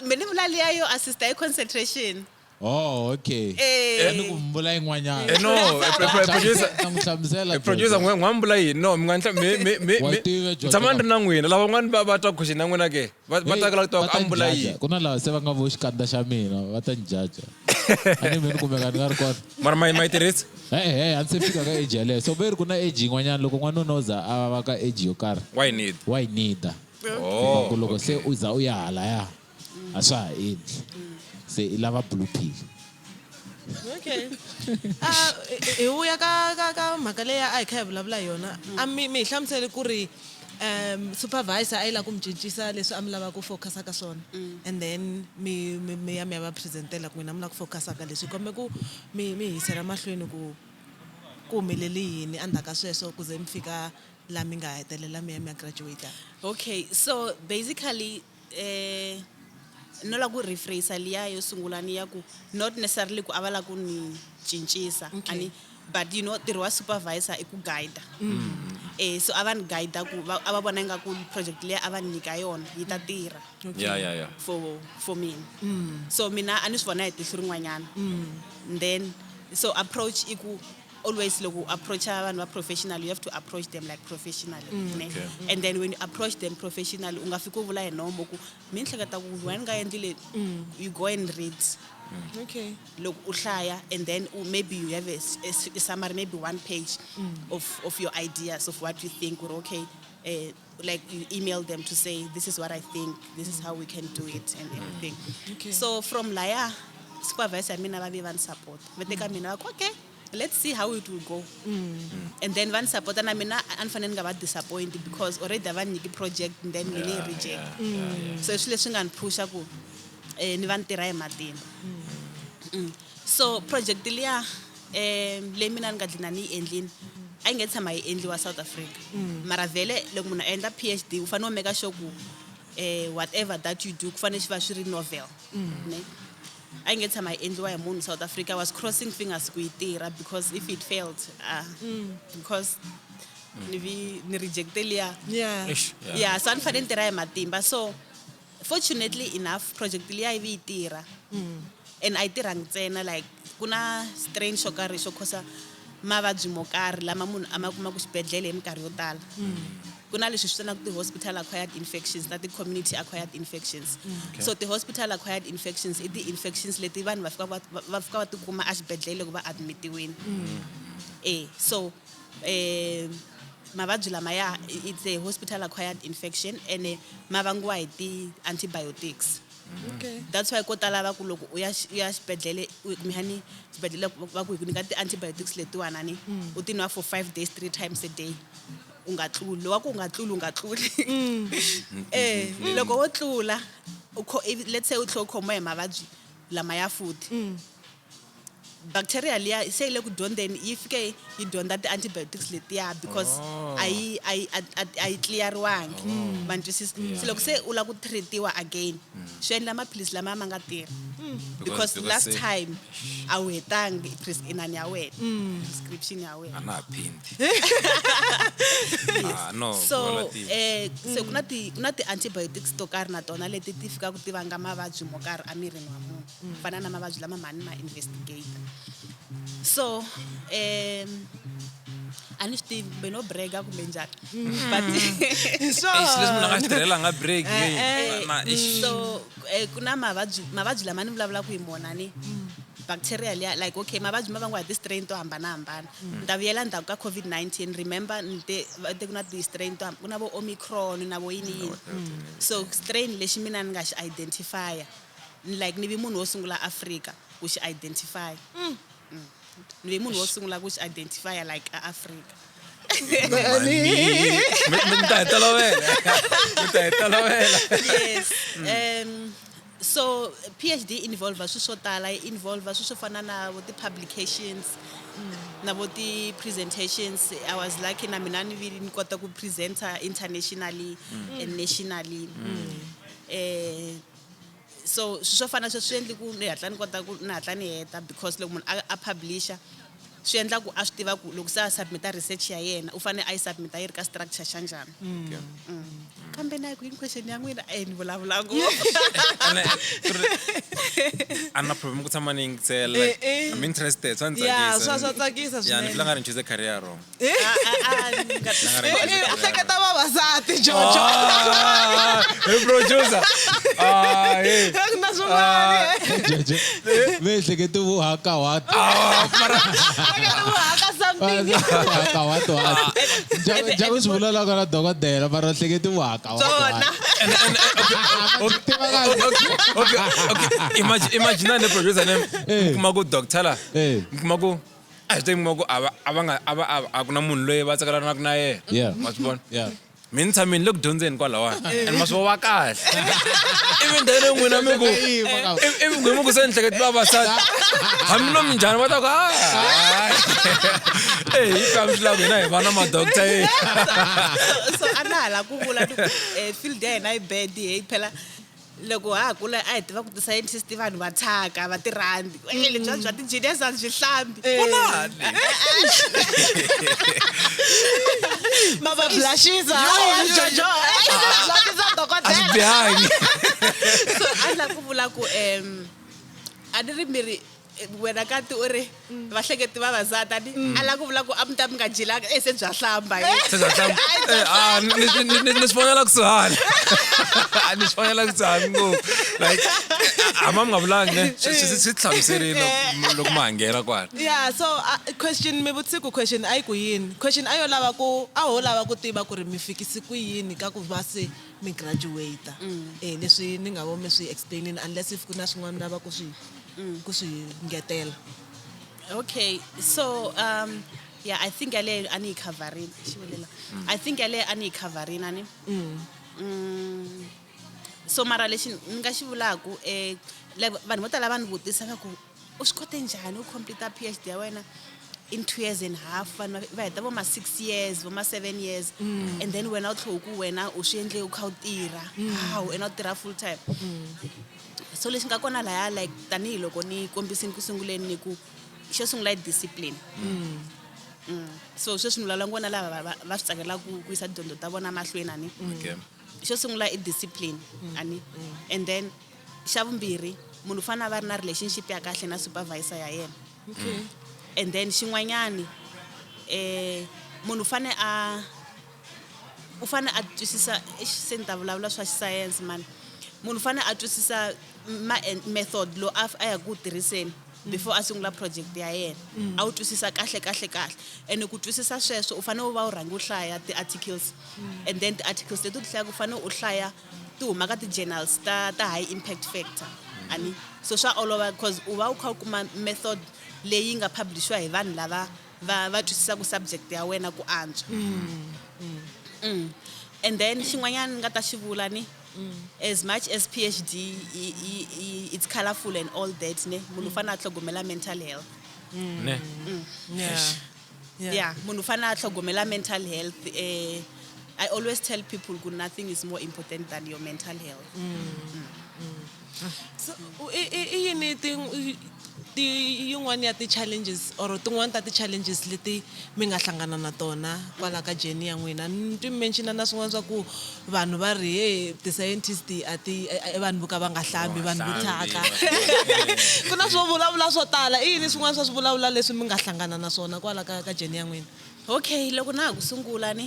[SPEAKER 3] me ni vula liya yo assista hi concentration.
[SPEAKER 5] Oh, okay.
[SPEAKER 3] Eh.
[SPEAKER 5] A ni ku mi vula yin'wanyana.
[SPEAKER 1] No, producer.
[SPEAKER 5] Ta n'wi hlamusela.
[SPEAKER 1] Producer, n'we n'wa mi vula yini? No, mi nga mi mi mi
[SPEAKER 5] Wa
[SPEAKER 1] mi
[SPEAKER 5] tiva, Jojo.
[SPEAKER 1] tshama ni ri na n'wina. Lavan'wani va twa question na n'wina ke va ta kala ku twa ku a mi vula yini.
[SPEAKER 5] Ku na lava se va nga vo xikandza xa mina va ta ni jaja. A ni mi ni kumeka ni nga ri kona.
[SPEAKER 1] Mara ma yi tirhisa?
[SPEAKER 5] E-e, a ni se fika ka age yaleyo. So ve ri ku na age yin'wanyana loko n'wanuna u za a va ka age yo karhi
[SPEAKER 1] Why need?
[SPEAKER 5] wa yi nida.
[SPEAKER 1] Oh.
[SPEAKER 5] Ku loko se u za u ya halaya a swa ha endli, se i lava blue pill.
[SPEAKER 2] Okay, ah, hi vuya ka mhaka leyi a hi kha hi vulavula hi yona. A mi hi hlamusele ku ri supervisor a yi lava ku mi cincisa leswi a mi lava ku focusa ka swona, and then mi ya mi ya va presentela ku n'wina mi lava ku focusa ka leswi. Kombe ku mi hisela mahlweni ku humelele yini endzhaku ka sweswo ku ze mi fika laha mi nga hetelela mi ya graduate?
[SPEAKER 3] Okay, so basically no la ku rephrase liya yo sungula ni ya ku not necessarily ku a va la ku ni cincisa. Ani but you know ntirho wa supervisor i ku guide. So a va ni guide ku a va vona ingaku project liya a va ni nyika yona yi ta tirha
[SPEAKER 1] Ya ya ya.
[SPEAKER 3] for mina. So mina a ni swi vona hi tihlo rin'wanyana. Then so approach i ku always loko u approacha vanhu va professional, you have to approach them like professionally, ne?
[SPEAKER 1] Okay.
[SPEAKER 3] And then when you approach them professionally, u nga fiki u vula hi nomo ku mi ni hleketa ku wena ni nga endli le. You go and read. Loko u hlaya and then maybe you have a summary, maybe one page of your ideas of what you think or okay, like you email them to say, "This is what I think, this is how we can do it," and everything. So from laya supervisor ya mina va ve va ni support, va teka mina va ku, "Okay, let's see how it will go," and then va ni support. Na mina a ni fanele ni nga va disappoint because already a va ni nyiki project and then mina yi reject. So i swilo leswi nga ni phusha ku ni va ni tirha hi matimba. So project liya leyi mina ni nga dlina ni yi endlini a yi nge tshama yi endliwa South Africa. Mara vhele loko munhu a endla PhD u fanele u make sure ku whatever that you do ku fanele swi va swi ri novel, ne? A yi nge tshama yi endliwa hi munhu South Africa. I was crossing fingers ku yi tirha because if it failed, because ni vi ni rejecte liya.
[SPEAKER 1] Eish, yeah.
[SPEAKER 3] Yeah, so a ni fanele ni tirha hi matimba. So fortunately enough, project liya yi vi yi tirha and a yi tirhangi ntsena. Like ku na strain xo karhi xo khosa mavabyi mo karhi lama munhu a ma kumaka xibedhlele hi minkarhi yo tala. Ku na leswi swi vitanaka ti-hospital acquired infections na ti-community acquired infections. So ti-hospital acquired infections i ti-infections leti vanhu va fika va tikuma exibedhlele loko va admitiwini. So mavabyi lamaya, it's a hospital acquired infection ene ma vangiwa hi ti-antibiotics. That's why ko tala va ku loko u ya xibedhlele kumbexani xibedhlele va ku hi ku nyika ti-antibiotics letiwana ni u ti nwa for 5 days, three times a day, u nga tluli. Wa ku u nga tluli, u nga tluli. Loko wo tlula let's say u tlhe u khomiwa hi mavabyi lamaya futhi, bacteria liya se yi le ku dyondzeni, yi fike yi dyondza ti-antibiotics letiya because a yi cleariwangi, va ni twisisa? Se loko se u lava ku treatiwa again, swi endla maphilisi lama ma nga tirhi because last time a wu hetangi inani ya wena, prescription ya wena.
[SPEAKER 1] A na ha phindi. Ah, no.
[SPEAKER 3] So
[SPEAKER 1] vola
[SPEAKER 3] se ku na ti-antibiotics to karhi na tona leti ti fikaka ti vanga mavabyi mo karhi emirini wa munhu, ku fana na mavabyi lama mhani ma investigate. So a ni swi tivi kumbe no brega kumbe njhani, but
[SPEAKER 2] Hi
[SPEAKER 1] Eish, leswi munhu a nga
[SPEAKER 2] swona.
[SPEAKER 1] swi tirhela nga break
[SPEAKER 2] Eh, eh.
[SPEAKER 1] eish.
[SPEAKER 3] So ku na mavabyi lama ni vulavulaka hi mona ni bacteria liya, like okay, mavabyi ma vangiwa hi ti-strain to hambanahambana. Ni ta vuyela ndzhaku ka COVID-19. Remember ni te va te ku na ti-strain to ku na vo Omicron na vo yini yini. So strain lexi mina ni nga xi identifya, ni like ni vi munhu wo sungula Afrika ku xi identify. Ni vi munhu wo sungula ku xi identify like a Afrika.
[SPEAKER 1] Mi ta hi tolovela, mi ta hi tolovela.
[SPEAKER 3] Yes. So PhD involve swilo swo tala, yi involve swilo swo fana na vo ti-publications na vo ti-presentations. I was lucky na mina ni vi ni kota ku presenta internationally and nationally. So swilo swo fana sweswo swi endli ku ni hatla ni kota ku ni hatla ni heta, because loko munhu a publisher swi endla ku a swi tiva ku loko se a submita research ya yena u fanele a yi submita yi ri ka structure xa njhani. Kambe na ku yini question ya n'wina e ni vulavula ngopfu.
[SPEAKER 1] A na problem ku tshama ni yingisela.
[SPEAKER 2] Eh, eh.
[SPEAKER 1] I'm interested, swa ni
[SPEAKER 2] Ya,
[SPEAKER 1] tsakisa.
[SPEAKER 2] swa tsakisa
[SPEAKER 1] Ya, ni
[SPEAKER 2] swinene.
[SPEAKER 1] feel nga ri ni choose career wrong.
[SPEAKER 3] A ni nga
[SPEAKER 2] Eh, eh, a hleketa vavasati Jojo.
[SPEAKER 1] Ah, hey producer. Ah, hey.
[SPEAKER 2] Na swin'wana.
[SPEAKER 5] Jojo, mi ehlekete vuhaka what?
[SPEAKER 2] Hleketa vuhaka something.
[SPEAKER 5] Vuhaka what what? Njaku swi vula loko na dokodela mara hlekete vuhaka what what.
[SPEAKER 3] Swona.
[SPEAKER 5] Tiva kahle.
[SPEAKER 1] Okay. Imagine ne producer ne
[SPEAKER 5] Eh.
[SPEAKER 1] kuma ku doctor la.
[SPEAKER 5] Eh.
[SPEAKER 1] Kuma ku a swi tivi kuma ku a va a va nga a va a ku na munhu loyi va tsakelanaka na yena.
[SPEAKER 5] Yeah.
[SPEAKER 1] Ma swi vona?
[SPEAKER 5] Yeah.
[SPEAKER 1] Mi ni tshamini le ku dyondzeni kwalawani and ma swi vona va kahle. Ivi ndhawu n'wina mi ku ivi n'wina mi ku se ni hleketi vavasati hambi no minjhani va ta ku ah eh hi ka swi lava hina hi va na ma-doctor eh.
[SPEAKER 3] So a na ha la ku vula ni ku field ya hina yi bad hey phela loko ha ha kula a hi tiva ku ti-scientist i vanhu va thyaka va ti rhandzi. Lebyiya bya ti-genius a byi hlambi.
[SPEAKER 2] Ma va blushisa. Jojo. Blushisa
[SPEAKER 1] A swi
[SPEAKER 2] dokodela.
[SPEAKER 1] bihangi.
[SPEAKER 3] So a ni lava ku vula ku a ni ri miri wena kati u ri va hleketi vavasati a ni a lava ku vula ku a mi ta mi nga jelanga e se bya hlamba he.
[SPEAKER 1] Se bya hlamba. Eh, ah, ni swi vonela kusuhani. A ni swi vonela kusuhani ngopfu. Like, hamba mi nga vulangi ne swi hlamuserile loko ma ha nghena kwala.
[SPEAKER 2] Yeah, so question mi vutise ku question a yi ku yini? Question a yo lava ku a ho lava ku tiva ku ri mi fikisi ku yini ka ku va se mi graduate. Leswi ni nga vo mi swi explainini unless if ku na swin'wana mi lava ku swi ngetela.
[SPEAKER 3] Okay, so yeah, I think yaleyo a ni yi coverini xivulela. I think yaleyo a ni yi coverini ani. So mara lexi ni nga xi vulaku like vanhu vo tala va ni vutisa va ku u swi kote njhani u complete PhD ya wena in 2 years and a half, vanhu va heta vo ma 6 years vo ma 7 years and then wena u tlhe ku wena u swi endle u kha u tirha how wena u tirha full time. So lexi nga kona laya like tanihiloko ni kombisini ku sunguleni ni ku xo sungula i discipline. So sweswi ni vulavula ngona lava va swi tsakelaka ku yisa tidyondzo ta vona mahlweni ani.
[SPEAKER 1] Okay.
[SPEAKER 3] Xo sungula i discipline ani, and then xa vumbirhi munhu u fanele a va ri na relationship ya kahle na supervisor ya yena.
[SPEAKER 2] Okay.
[SPEAKER 3] And then xin'wanyani munhu u fanele a u fanele a twisisa se ni ta vulavula swa science man. Munhu u fanele a twisisa method lo a ya ku tirhiseni before a sungula project ya yena. A wu twisisa kahle kahle kahle. And ku twisisa sweswo u fanele u va u rhanga u hlaya ti-articles. And then ti-articles leti u ti hlayaka u fanele u hlaya ti huma ka ti-journals ta high impact factor. Ani so swa olova because u va u kha u kuma method leyi nga publishiwa hi vanhu lava va twisisaka subject ya wena ku antswa. And then xin'wanyana ni nga ta xi vula ni as much as PhD it's colorful and all that ne munhu u fanele a tlhogomela mental health.
[SPEAKER 1] Ne.
[SPEAKER 2] Yeah.
[SPEAKER 3] Yeah, munhu u fanele a tlhogomela mental health. I always tell people ku nothing is more important than your mental health.
[SPEAKER 2] So i yini ti ti yin'wana ya ti-challenges or tin'wana ta ti-challenges leti mi nga hlangana na tona kwala ka journey ya n'wina? Ni twi mi mentiona na swin'wana swa ku vanhu va ri he ti-scientist a ti i vanhu vo ka va nga hlambi, vanhu vo thyaka. Ku na swo vulavula swo tala. I yini swin'wana swa swivulavula leswi mi nga hlangana na swona kwala ka journey ya n'wina?
[SPEAKER 3] Okay, loko na ha ku sungula ni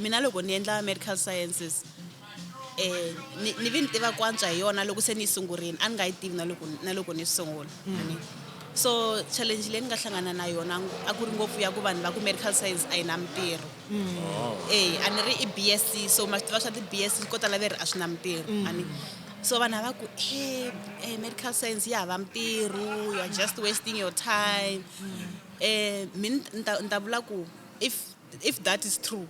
[SPEAKER 3] mina loko ni endla medical sciences, ni vi ni tiva ku antswa hi yona loko se ni yi sungurile. A ni nga yi tivi na loko ni sungula ni. So challenge leyi ni nga hlangana na yona a ku ri ngopfu ya ku vanhu va ku medical science a yi na mintirho. A ni ri i BSc, so ma swi tiva swa ti-BSc ko tala ve ri a swi na mintirho a ni. So vanhu a va ku medical science ya hava mintirho, you are just wasting your time. Mi ni ta vula ku if that is true,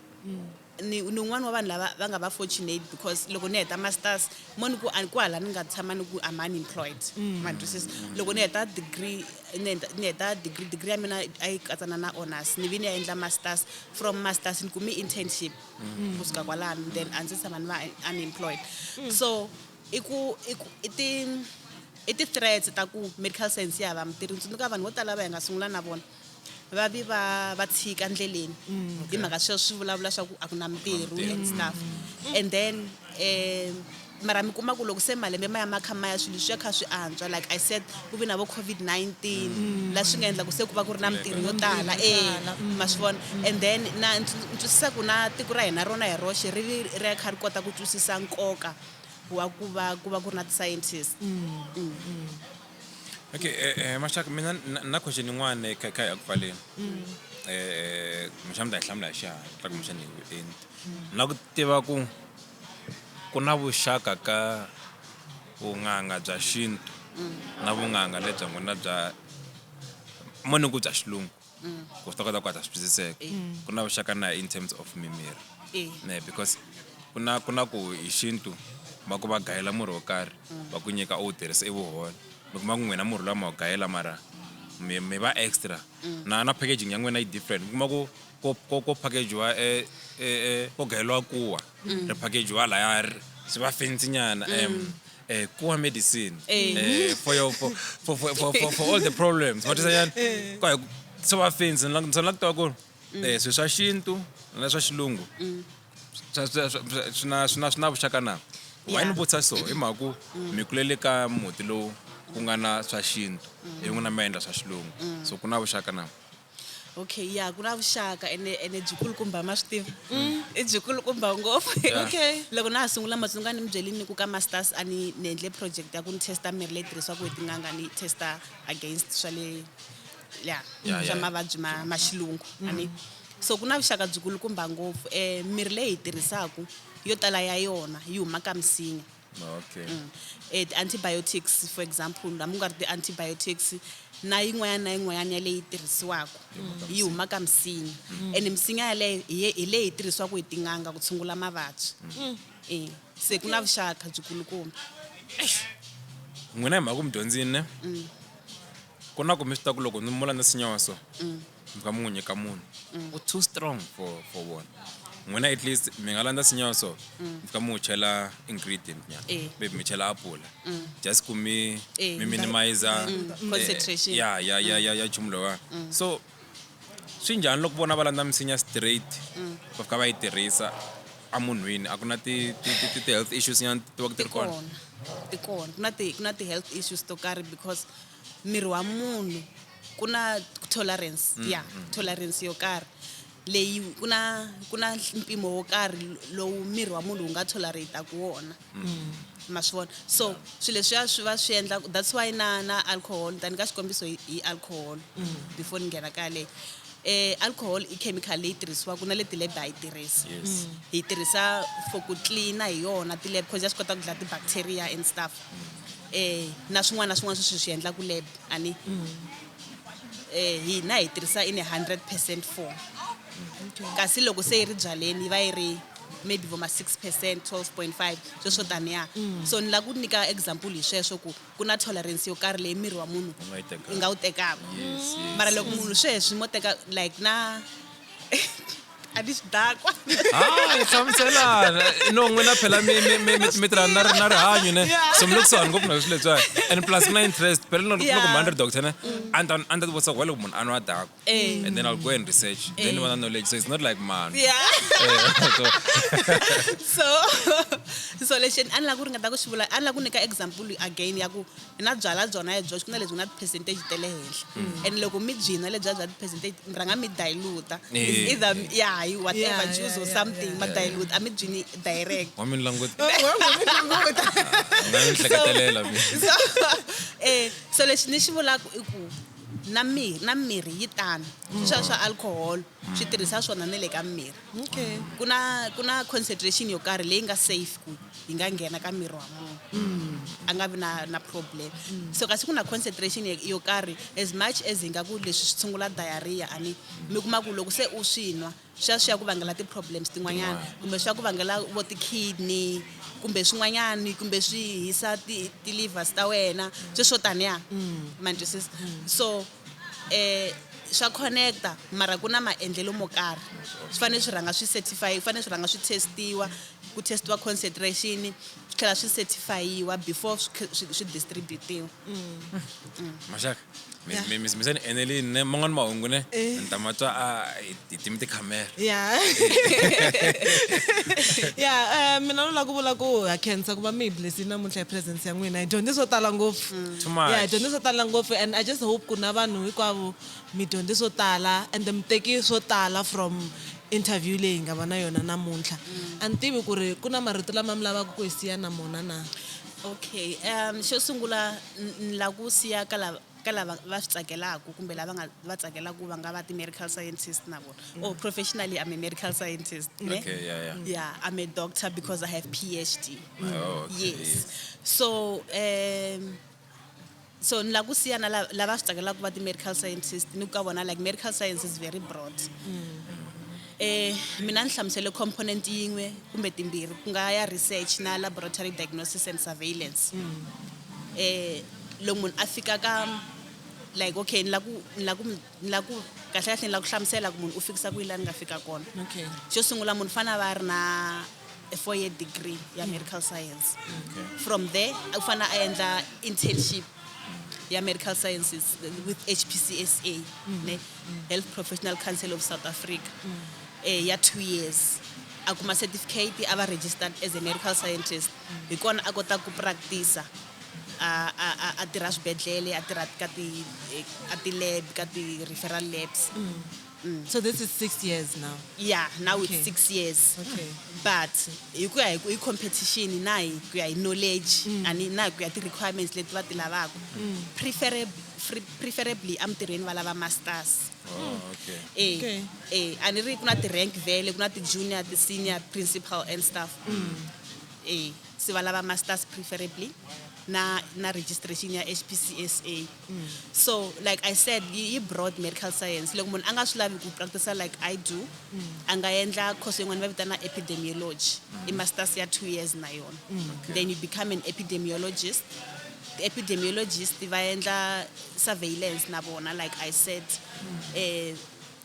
[SPEAKER 3] ni un'wana wa vanhu lava va nga va fortunate, because loko ni heta masters mo ni ku a ku hala ni nga tshama ni ku I'm unemployed, ma twisisa. Loko ni heta degree, ni heta degree ya mina a yi katsana na honors, ni vi ni ya endla masters. From masters ni kume internship kusuka kwalano, then a ndzi tshama ni va unemployed. So i ku i ti-threats ta ku medical science ya hava mintirho. Ni tsundzuka vanhu vo tala va hi nga sungula na vona va vi va tshika ndleleni hi mhaka sweswo swi vulavula swa ku a ku na mintirho and stuff. And then mara mi kuma ku loko se malembe ma ya ma kha ma ya, swilo swi ya kha swi antswa. Like I said, ku vi na vo COVID-19 la swi nga endla ku se ku va ku ri na mintirho yo tala, ma swi vona. And then na ni twisisa ku na tiko ra hina rona hi roxe ri vi ri ya kha ri kota ku twisisa nkoka wa ku va ku ri na ti-scientist.
[SPEAKER 1] Okay, maxaka, mina na question yin'wana kha ya ku pfaleni. Kumbexana mi ta yi hlamula hi xihatla, kumbexana hi vuenti. Na ku tiva ku na vuxaka ka vun'anga bya xintu na vun'anga lebya n'wina bya mo ni ku bya xilungu, ku swi ta kota ku hatla swi twisiseka. Ku na vuxaka na in terms of mimirhi? Ne, because ku na ku hi xintu va ku va gayela murhi wo karhi, va ku nyika u wu tirhisa, i vuhola. Mi kuma ku n'wina murhi luwa ma wu gayela, mara mi va extra na packaging ya n'wina yi different. Mi kuma ku packagiwa ko gayeliwa kuwa ri packagiwa laya swi va fancy nyana, kuwa medicine for your for for for for, for, for all the problems, ma twisa nyana. Swi va fancy. Ni la ku tiva ku swilo swa xintu na swa xilungu swi na vuxaka na? Why ni vutisa so hi mhaka ku mi kulele ka muti lowu ku nga na swa xintu, ivi n'wina mi endla swa xilungu, so ku na vuxaka na?
[SPEAKER 3] Okay, ya, ku na vuxaka ene byikulukumba, ma swi tiva, i byikulukumba ngopfu. Loko na ha sungula matsonga ni mi byelini ku ka masters a ni endle project ya ku ni testa mirhi leyi tirhisiwaka hi tin'anga, ni testa against swa le ya swa mavabyi ma xilungu a ni. So ku na vuxaka byikulukumba ngopfu. Mirhi leyi hi tirhisaka yo tala ya yona yi huma ka misinya. Ti-antibiotics for example, hambi ku nga ri ti-antibiotics, na yin'wanyana na yin'wanyana ya leyi tirhisiwaka yi huma ka misinya, ene misinya yaleyo hi leyi tirhisiwaka hi tin'anga ku tshungula mavabyi. Se ku na vuxaka byikulukumba.
[SPEAKER 1] N'wina hi mhaka ku mi dyondzini ne, ku na ku mi swi tiva ku loko ni mula na nsinya wa so, mi fika mi n'wi nyika munhu u too strong for vona. N'wina at least mi nga landza nsinya wa so, mi fika mi wu chela ingredient nyana, maybe mi chela apula just ku mi mi minimize
[SPEAKER 3] Concentration.
[SPEAKER 1] Ya nchumu lowa. So swi njhani loko vona va landza misinya straight, va fika va yi tirhisa emunhwini, a ku na ti health issues nyana ti va ti
[SPEAKER 3] Ti
[SPEAKER 1] ri kona?
[SPEAKER 3] Kona, ti kona. Ku na ti-health issues to karhi because miri wa munhu ku na tolerance, ya tolerance yo karhi leyi ku na mpimo wo karhi lowu miri wa munhu wu nga tolerate-aku wona, ma swi vona. So swilo leswiya swi va swi endla, that's why na alcohol, ni ta nyika xikombiso hi alcohol before ni nghena ka yaleyo. Alcohol i chemical leyi tirhisiwaka na le ti-lab, a yi tirhisi. Hi tirhisa for ku cleana hi yona ti-lab, cause ya swi kota ku dlaya ti-bacteria and stuff, na swin'wana na swin'wana sweswi swi endlaku lab ani. Hina hi tirhisa in a 100% form, kasi loko se yi ri byaleni yi va yi ri maybe vo ma 6%, 12.5, sweswo taniya. So ni lava ku nyika example hi sweswo ku ku na tolerance yo karhi leyi miri wa munhu
[SPEAKER 1] Wu nga yi tekaka.
[SPEAKER 3] yi nga wu tekaka. Mara loko munhu sweswi mo teka like na A ni xidakwa.
[SPEAKER 1] Hayi, hlamuselana. No, n'wina phela mi tirhana na rihanyo ne. So mi le kusuhani ngopfu na swilo leswiwani. And plus ku na interest. Phela loko
[SPEAKER 3] Yeah.
[SPEAKER 1] mhani ri doctor ne, a ni ta tivutisa ku why loko munhu a nwa dakwa.
[SPEAKER 3] Eh.
[SPEAKER 1] And then I'll go and research. Then ni va na knowledge. So it's not like mano.
[SPEAKER 3] Yeah.
[SPEAKER 1] So
[SPEAKER 3] So lexi a ni lava ku ringeta ku xi vula, a ni lava ku nyika example again ya ku na byala byona hi byoxe ku na lebyi nga ti-percentage ta le henhla, and loko mi byi nwa lebyiya bya ti-percentage mi rhanga mi dilute. It's either yeah, hi whatever juice or something, ma dilute, a mi byini direct.
[SPEAKER 1] Wa mi languta.
[SPEAKER 2] Wa mi languta.
[SPEAKER 1] Na mi hleketelela mi.
[SPEAKER 3] So so lexi ni xi vulaka i ku na mirhi, na mirhi yi tano, sweswiya swa alcohol swi tirhisa swona na le ka mirhi.
[SPEAKER 2] Okay.
[SPEAKER 3] Ku na concentration yo karhi leyi nga safe ku yi nga nghena ka miri wa munhu a nga vi na problem. So kasi ku na concentration yo karhi, as much as hi nga ku leswi swi tshungula diarrhea, a ni mi kuma ku loko se u swi nwa swi ya ku vangela ti-problems tin'wanyana, kumbe swi ya ku vangela vo ti-kidney kumbe swin'wanyani, kumbe swi hisa ti-livers ta wena, sweswo taniya, ma ni twisisa? So swa connecta, mara ku na maendlelo mo karhi, swi fanele swi rhanga swi certify, fanele swi rhanga swi testiwa, ku testiwa concentration, swi tlhela swi certifyiwa before swi distributiwa.
[SPEAKER 1] Maxaka, mi se ni enelini ne, man'wani mahungu ne ni ta ma twa a hi timi tikhamera.
[SPEAKER 2] Yeah, mina ni lava ku vula ku ha khensa ku va mi hi blessini namuntlha hi presence ya n'wina. Hi dyondze swo tala ngopfu.
[SPEAKER 1] Too much.
[SPEAKER 2] Yeah, hi dyondze swo tala ngopfu, and I just hope ku na vanhu hinkwavo mi dyondze swo tala and mi teki swo tala from interview leyi hi nga va na yona namuntlha. A ni tivi ku ri ku na marito lama mi lavaka ku hi siya na mona na.
[SPEAKER 3] Okay, xo sungula ni lava ku siya ka lava va swi tsakelaka kumbe lava nga va tsakelaka va nga va ti-medical scientist na vona, or professionally I'm a medical scientist, ne?
[SPEAKER 1] Okay, yeah.
[SPEAKER 3] Yeah, I'm a doctor because I have PhD.
[SPEAKER 1] Oh, okay.
[SPEAKER 3] Yes. So ni lava ku siya na lava swi tsakelaka va ti-medical scientist, ni ku ka vona, like, medical science is very broad. Mina ni hlamusele component yin'we kumbe timbirhi, ku nga ya research na laboratory diagnosis and surveillance. Loko munhu a fika ka, like, okay, ni la ku kahle kahle ni la ku hlamusela ku munhu u fikisa ku yini laha ni nga fika kona.
[SPEAKER 2] Okay.
[SPEAKER 3] Xo sungula, munhu fanele a va a ri na a 4-year degree ya medical science. From there u fanele a endla internship ya medical sciences with HPCSA, ne, Health Professional Council of South Africa, ya 2 years, a kuma certificate, a va registered as a medical scientist. Hi kona a kota ku practice, a tirha swibedhlele, a tirha ka ti a ti-lab, ka ti-referral labs.
[SPEAKER 2] So this is 6 years now.
[SPEAKER 3] Yeah, now
[SPEAKER 2] Okay.
[SPEAKER 3] it's 6 years.
[SPEAKER 2] Okay.
[SPEAKER 3] But hi ku ya hi competition na hi ku ya hi knowledge ani na hi ku ya ti-requirements leti va ti lavaka, preferably emitirhweni va lava masters.
[SPEAKER 1] Oh, okay.
[SPEAKER 2] Okay.
[SPEAKER 3] A ni ri ku na ti-rank vele, ku na ti-junior, ti-senior, principal and stuff. Se va lava masters preferably na registration ya HPCSA. So like I said, yi broad medical science. Loko munhu a nga swi lavi ku practice like I do, a nga endla course yin'wana va vitana epidemiology, i masters ya 2 years na yona. Then you become an epidemiologist. The epidemiologist va endla surveillance na vona, like I said,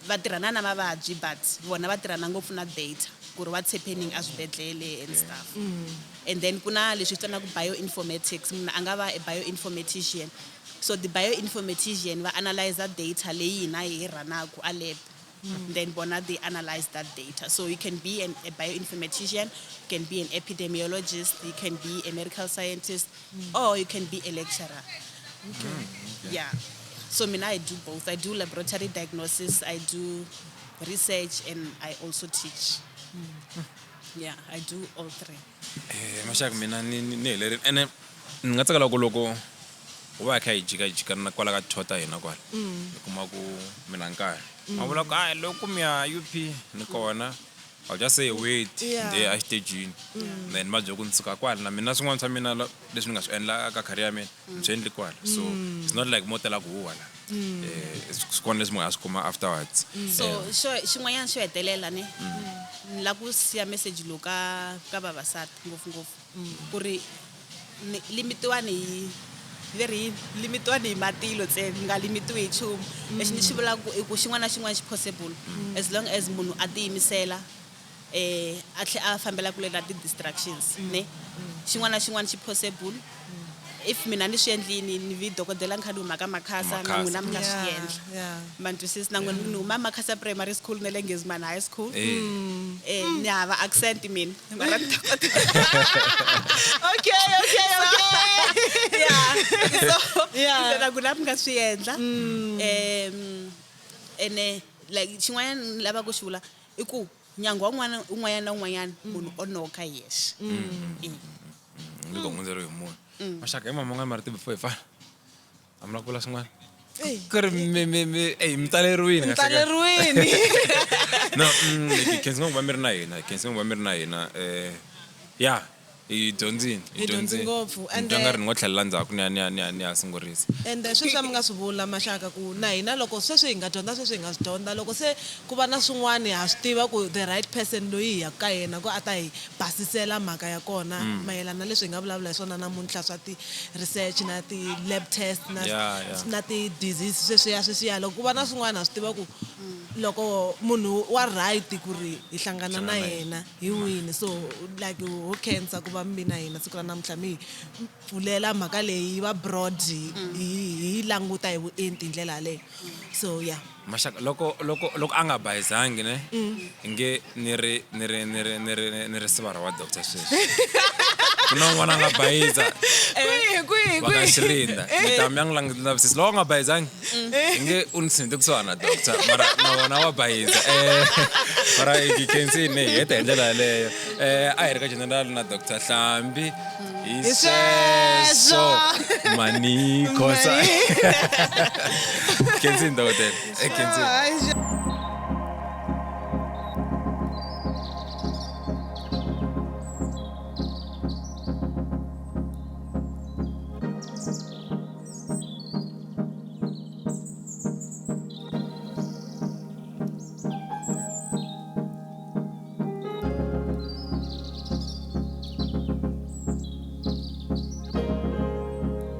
[SPEAKER 3] va tirhana na mavabyi, but vona va tirhana ngopfu na data ku ri what's happening eswibedhlele and stuff. And then ku na leswi vitanaku bioinformatics, munhu a nga va a bioinformatician. So the bioinformatician va analyza data leyi hina hi rhanaku a lab, then bona they analyze that data. So you can be a bioinformatician, you can be an epidemiologist, you can be a medical scientist, or you can be a lecturer. Yeah, so mina I do both. I do laboratory diagnosis, I do research, and I also teach. Yeah, I do all three.
[SPEAKER 1] Maxaka, mina ni helerile, ene ni nga tsakela ku loko u va hi kha hi jikajika na kwala ka tour ta hina kwala, ni kuma ku mina nkarhi ma vula ku hayi loko mi ya UP ni kona, I'll just say wait. Nje a xitejini, then va byela ku ni suka kwala na mina swin'wana swa mina leswi ni nga swi endla ka career ya mina ni swi endli kwala. So it's not like mo tela ku huwa la, swi kona leswi munhu a swi kuma afterwards.
[SPEAKER 3] So xo xin'wanyana xo hetelela, ni lava ku siya message lowu ka vavasati ngopfungopfu ku ri limitiwani hi Ve ri yini limitiwani hi matilo ntsena mi nga limitiwi hi nchumu. Lexi ni xi vulaka i ku xin'wana na xin'wana xi possible as long as munhu a tiyimisela a tlhe a fambela kule na ti-distractions ne. Xin'wana na xin'wana xi possible. If mina ni swi endlini ni vi dokodela ni kha ni huma ka Makhasa na n'wina mi nga swi endla. Ma ni twisisa na n'wina ni huma Makhasa Primary School na le Ngezimani High School. Ni hava accent mina mara ni dokodela.
[SPEAKER 2] Okay.
[SPEAKER 3] Yeah. So na n'wina mi nga swi endla. Ene like xin'wanyana ni lavaka ku xi vula i ku nyangwa wun'wana un'wanyana na un'wanyana munhu o noka hi yexe.
[SPEAKER 1] Ni ku hundzeriwe hi munhu. Maxaka hi mama mara ti before hi fana. A mi la ku vula swin'wana? Ku ri mi mi mi ey mi taleriwini
[SPEAKER 2] Mi taleriwini.
[SPEAKER 1] No, hi khensa ngopfu va mi ri na hina, hi khensa ngopfu va mi ri na hina. Ya, hi dyondzini,
[SPEAKER 2] Hi dyondzi ngopfu,
[SPEAKER 1] Ni twa nga ri ni ngo tlhelela ndzhaku ni ya ni ya ni ya ni ya sungurisa.
[SPEAKER 2] Ende sweswi a mi nga swi vula maxaka ku na hina loko sweswi hi nga dyondza sweswi hi nga swi dyondza loko se ku va na swin'wana ha swi tiva ku the right person loyi hi yaka ka yena ku a ta hi basisela mhaka ya kona mayelana na leswi hi nga vulavula hi swona namuntlha swa ti-research na ti-lab test na na ti-disease sweswiya sweswiya loko ku va na swin'wana ha swi tiva ku loko munhu wa right ku ri hi hlangana na yena hi wini. So like ho khensa ku va mi na hina siku ra namuntlha mi hi pfulela mhaka leyi yi va broad hi hi languta hi vuenti hi ndlela yaleyo. So yeah.
[SPEAKER 1] Maxaka loko loko loko a nga bayizangi ne nge ni ri ni ri ni ri ni ri ni ri sivara wa doctor sweswi. Ku na un'wana a nga bayiza
[SPEAKER 2] Kwihi kwihi
[SPEAKER 1] va ka Xirinda. Ni ta mi ya n'wi lavisisa loko a nga bayizangi nge u ni tshinte kusuhana na doctor mara na wona wa bayiza. Mara hi khensini hi heta hi ndlela yaleyo. A hi ri ka general na Dr Hlambi hi
[SPEAKER 2] Hi
[SPEAKER 1] sweswo mani Khosa. Khensini dokotela. Khensini.
[SPEAKER 2] Hayi.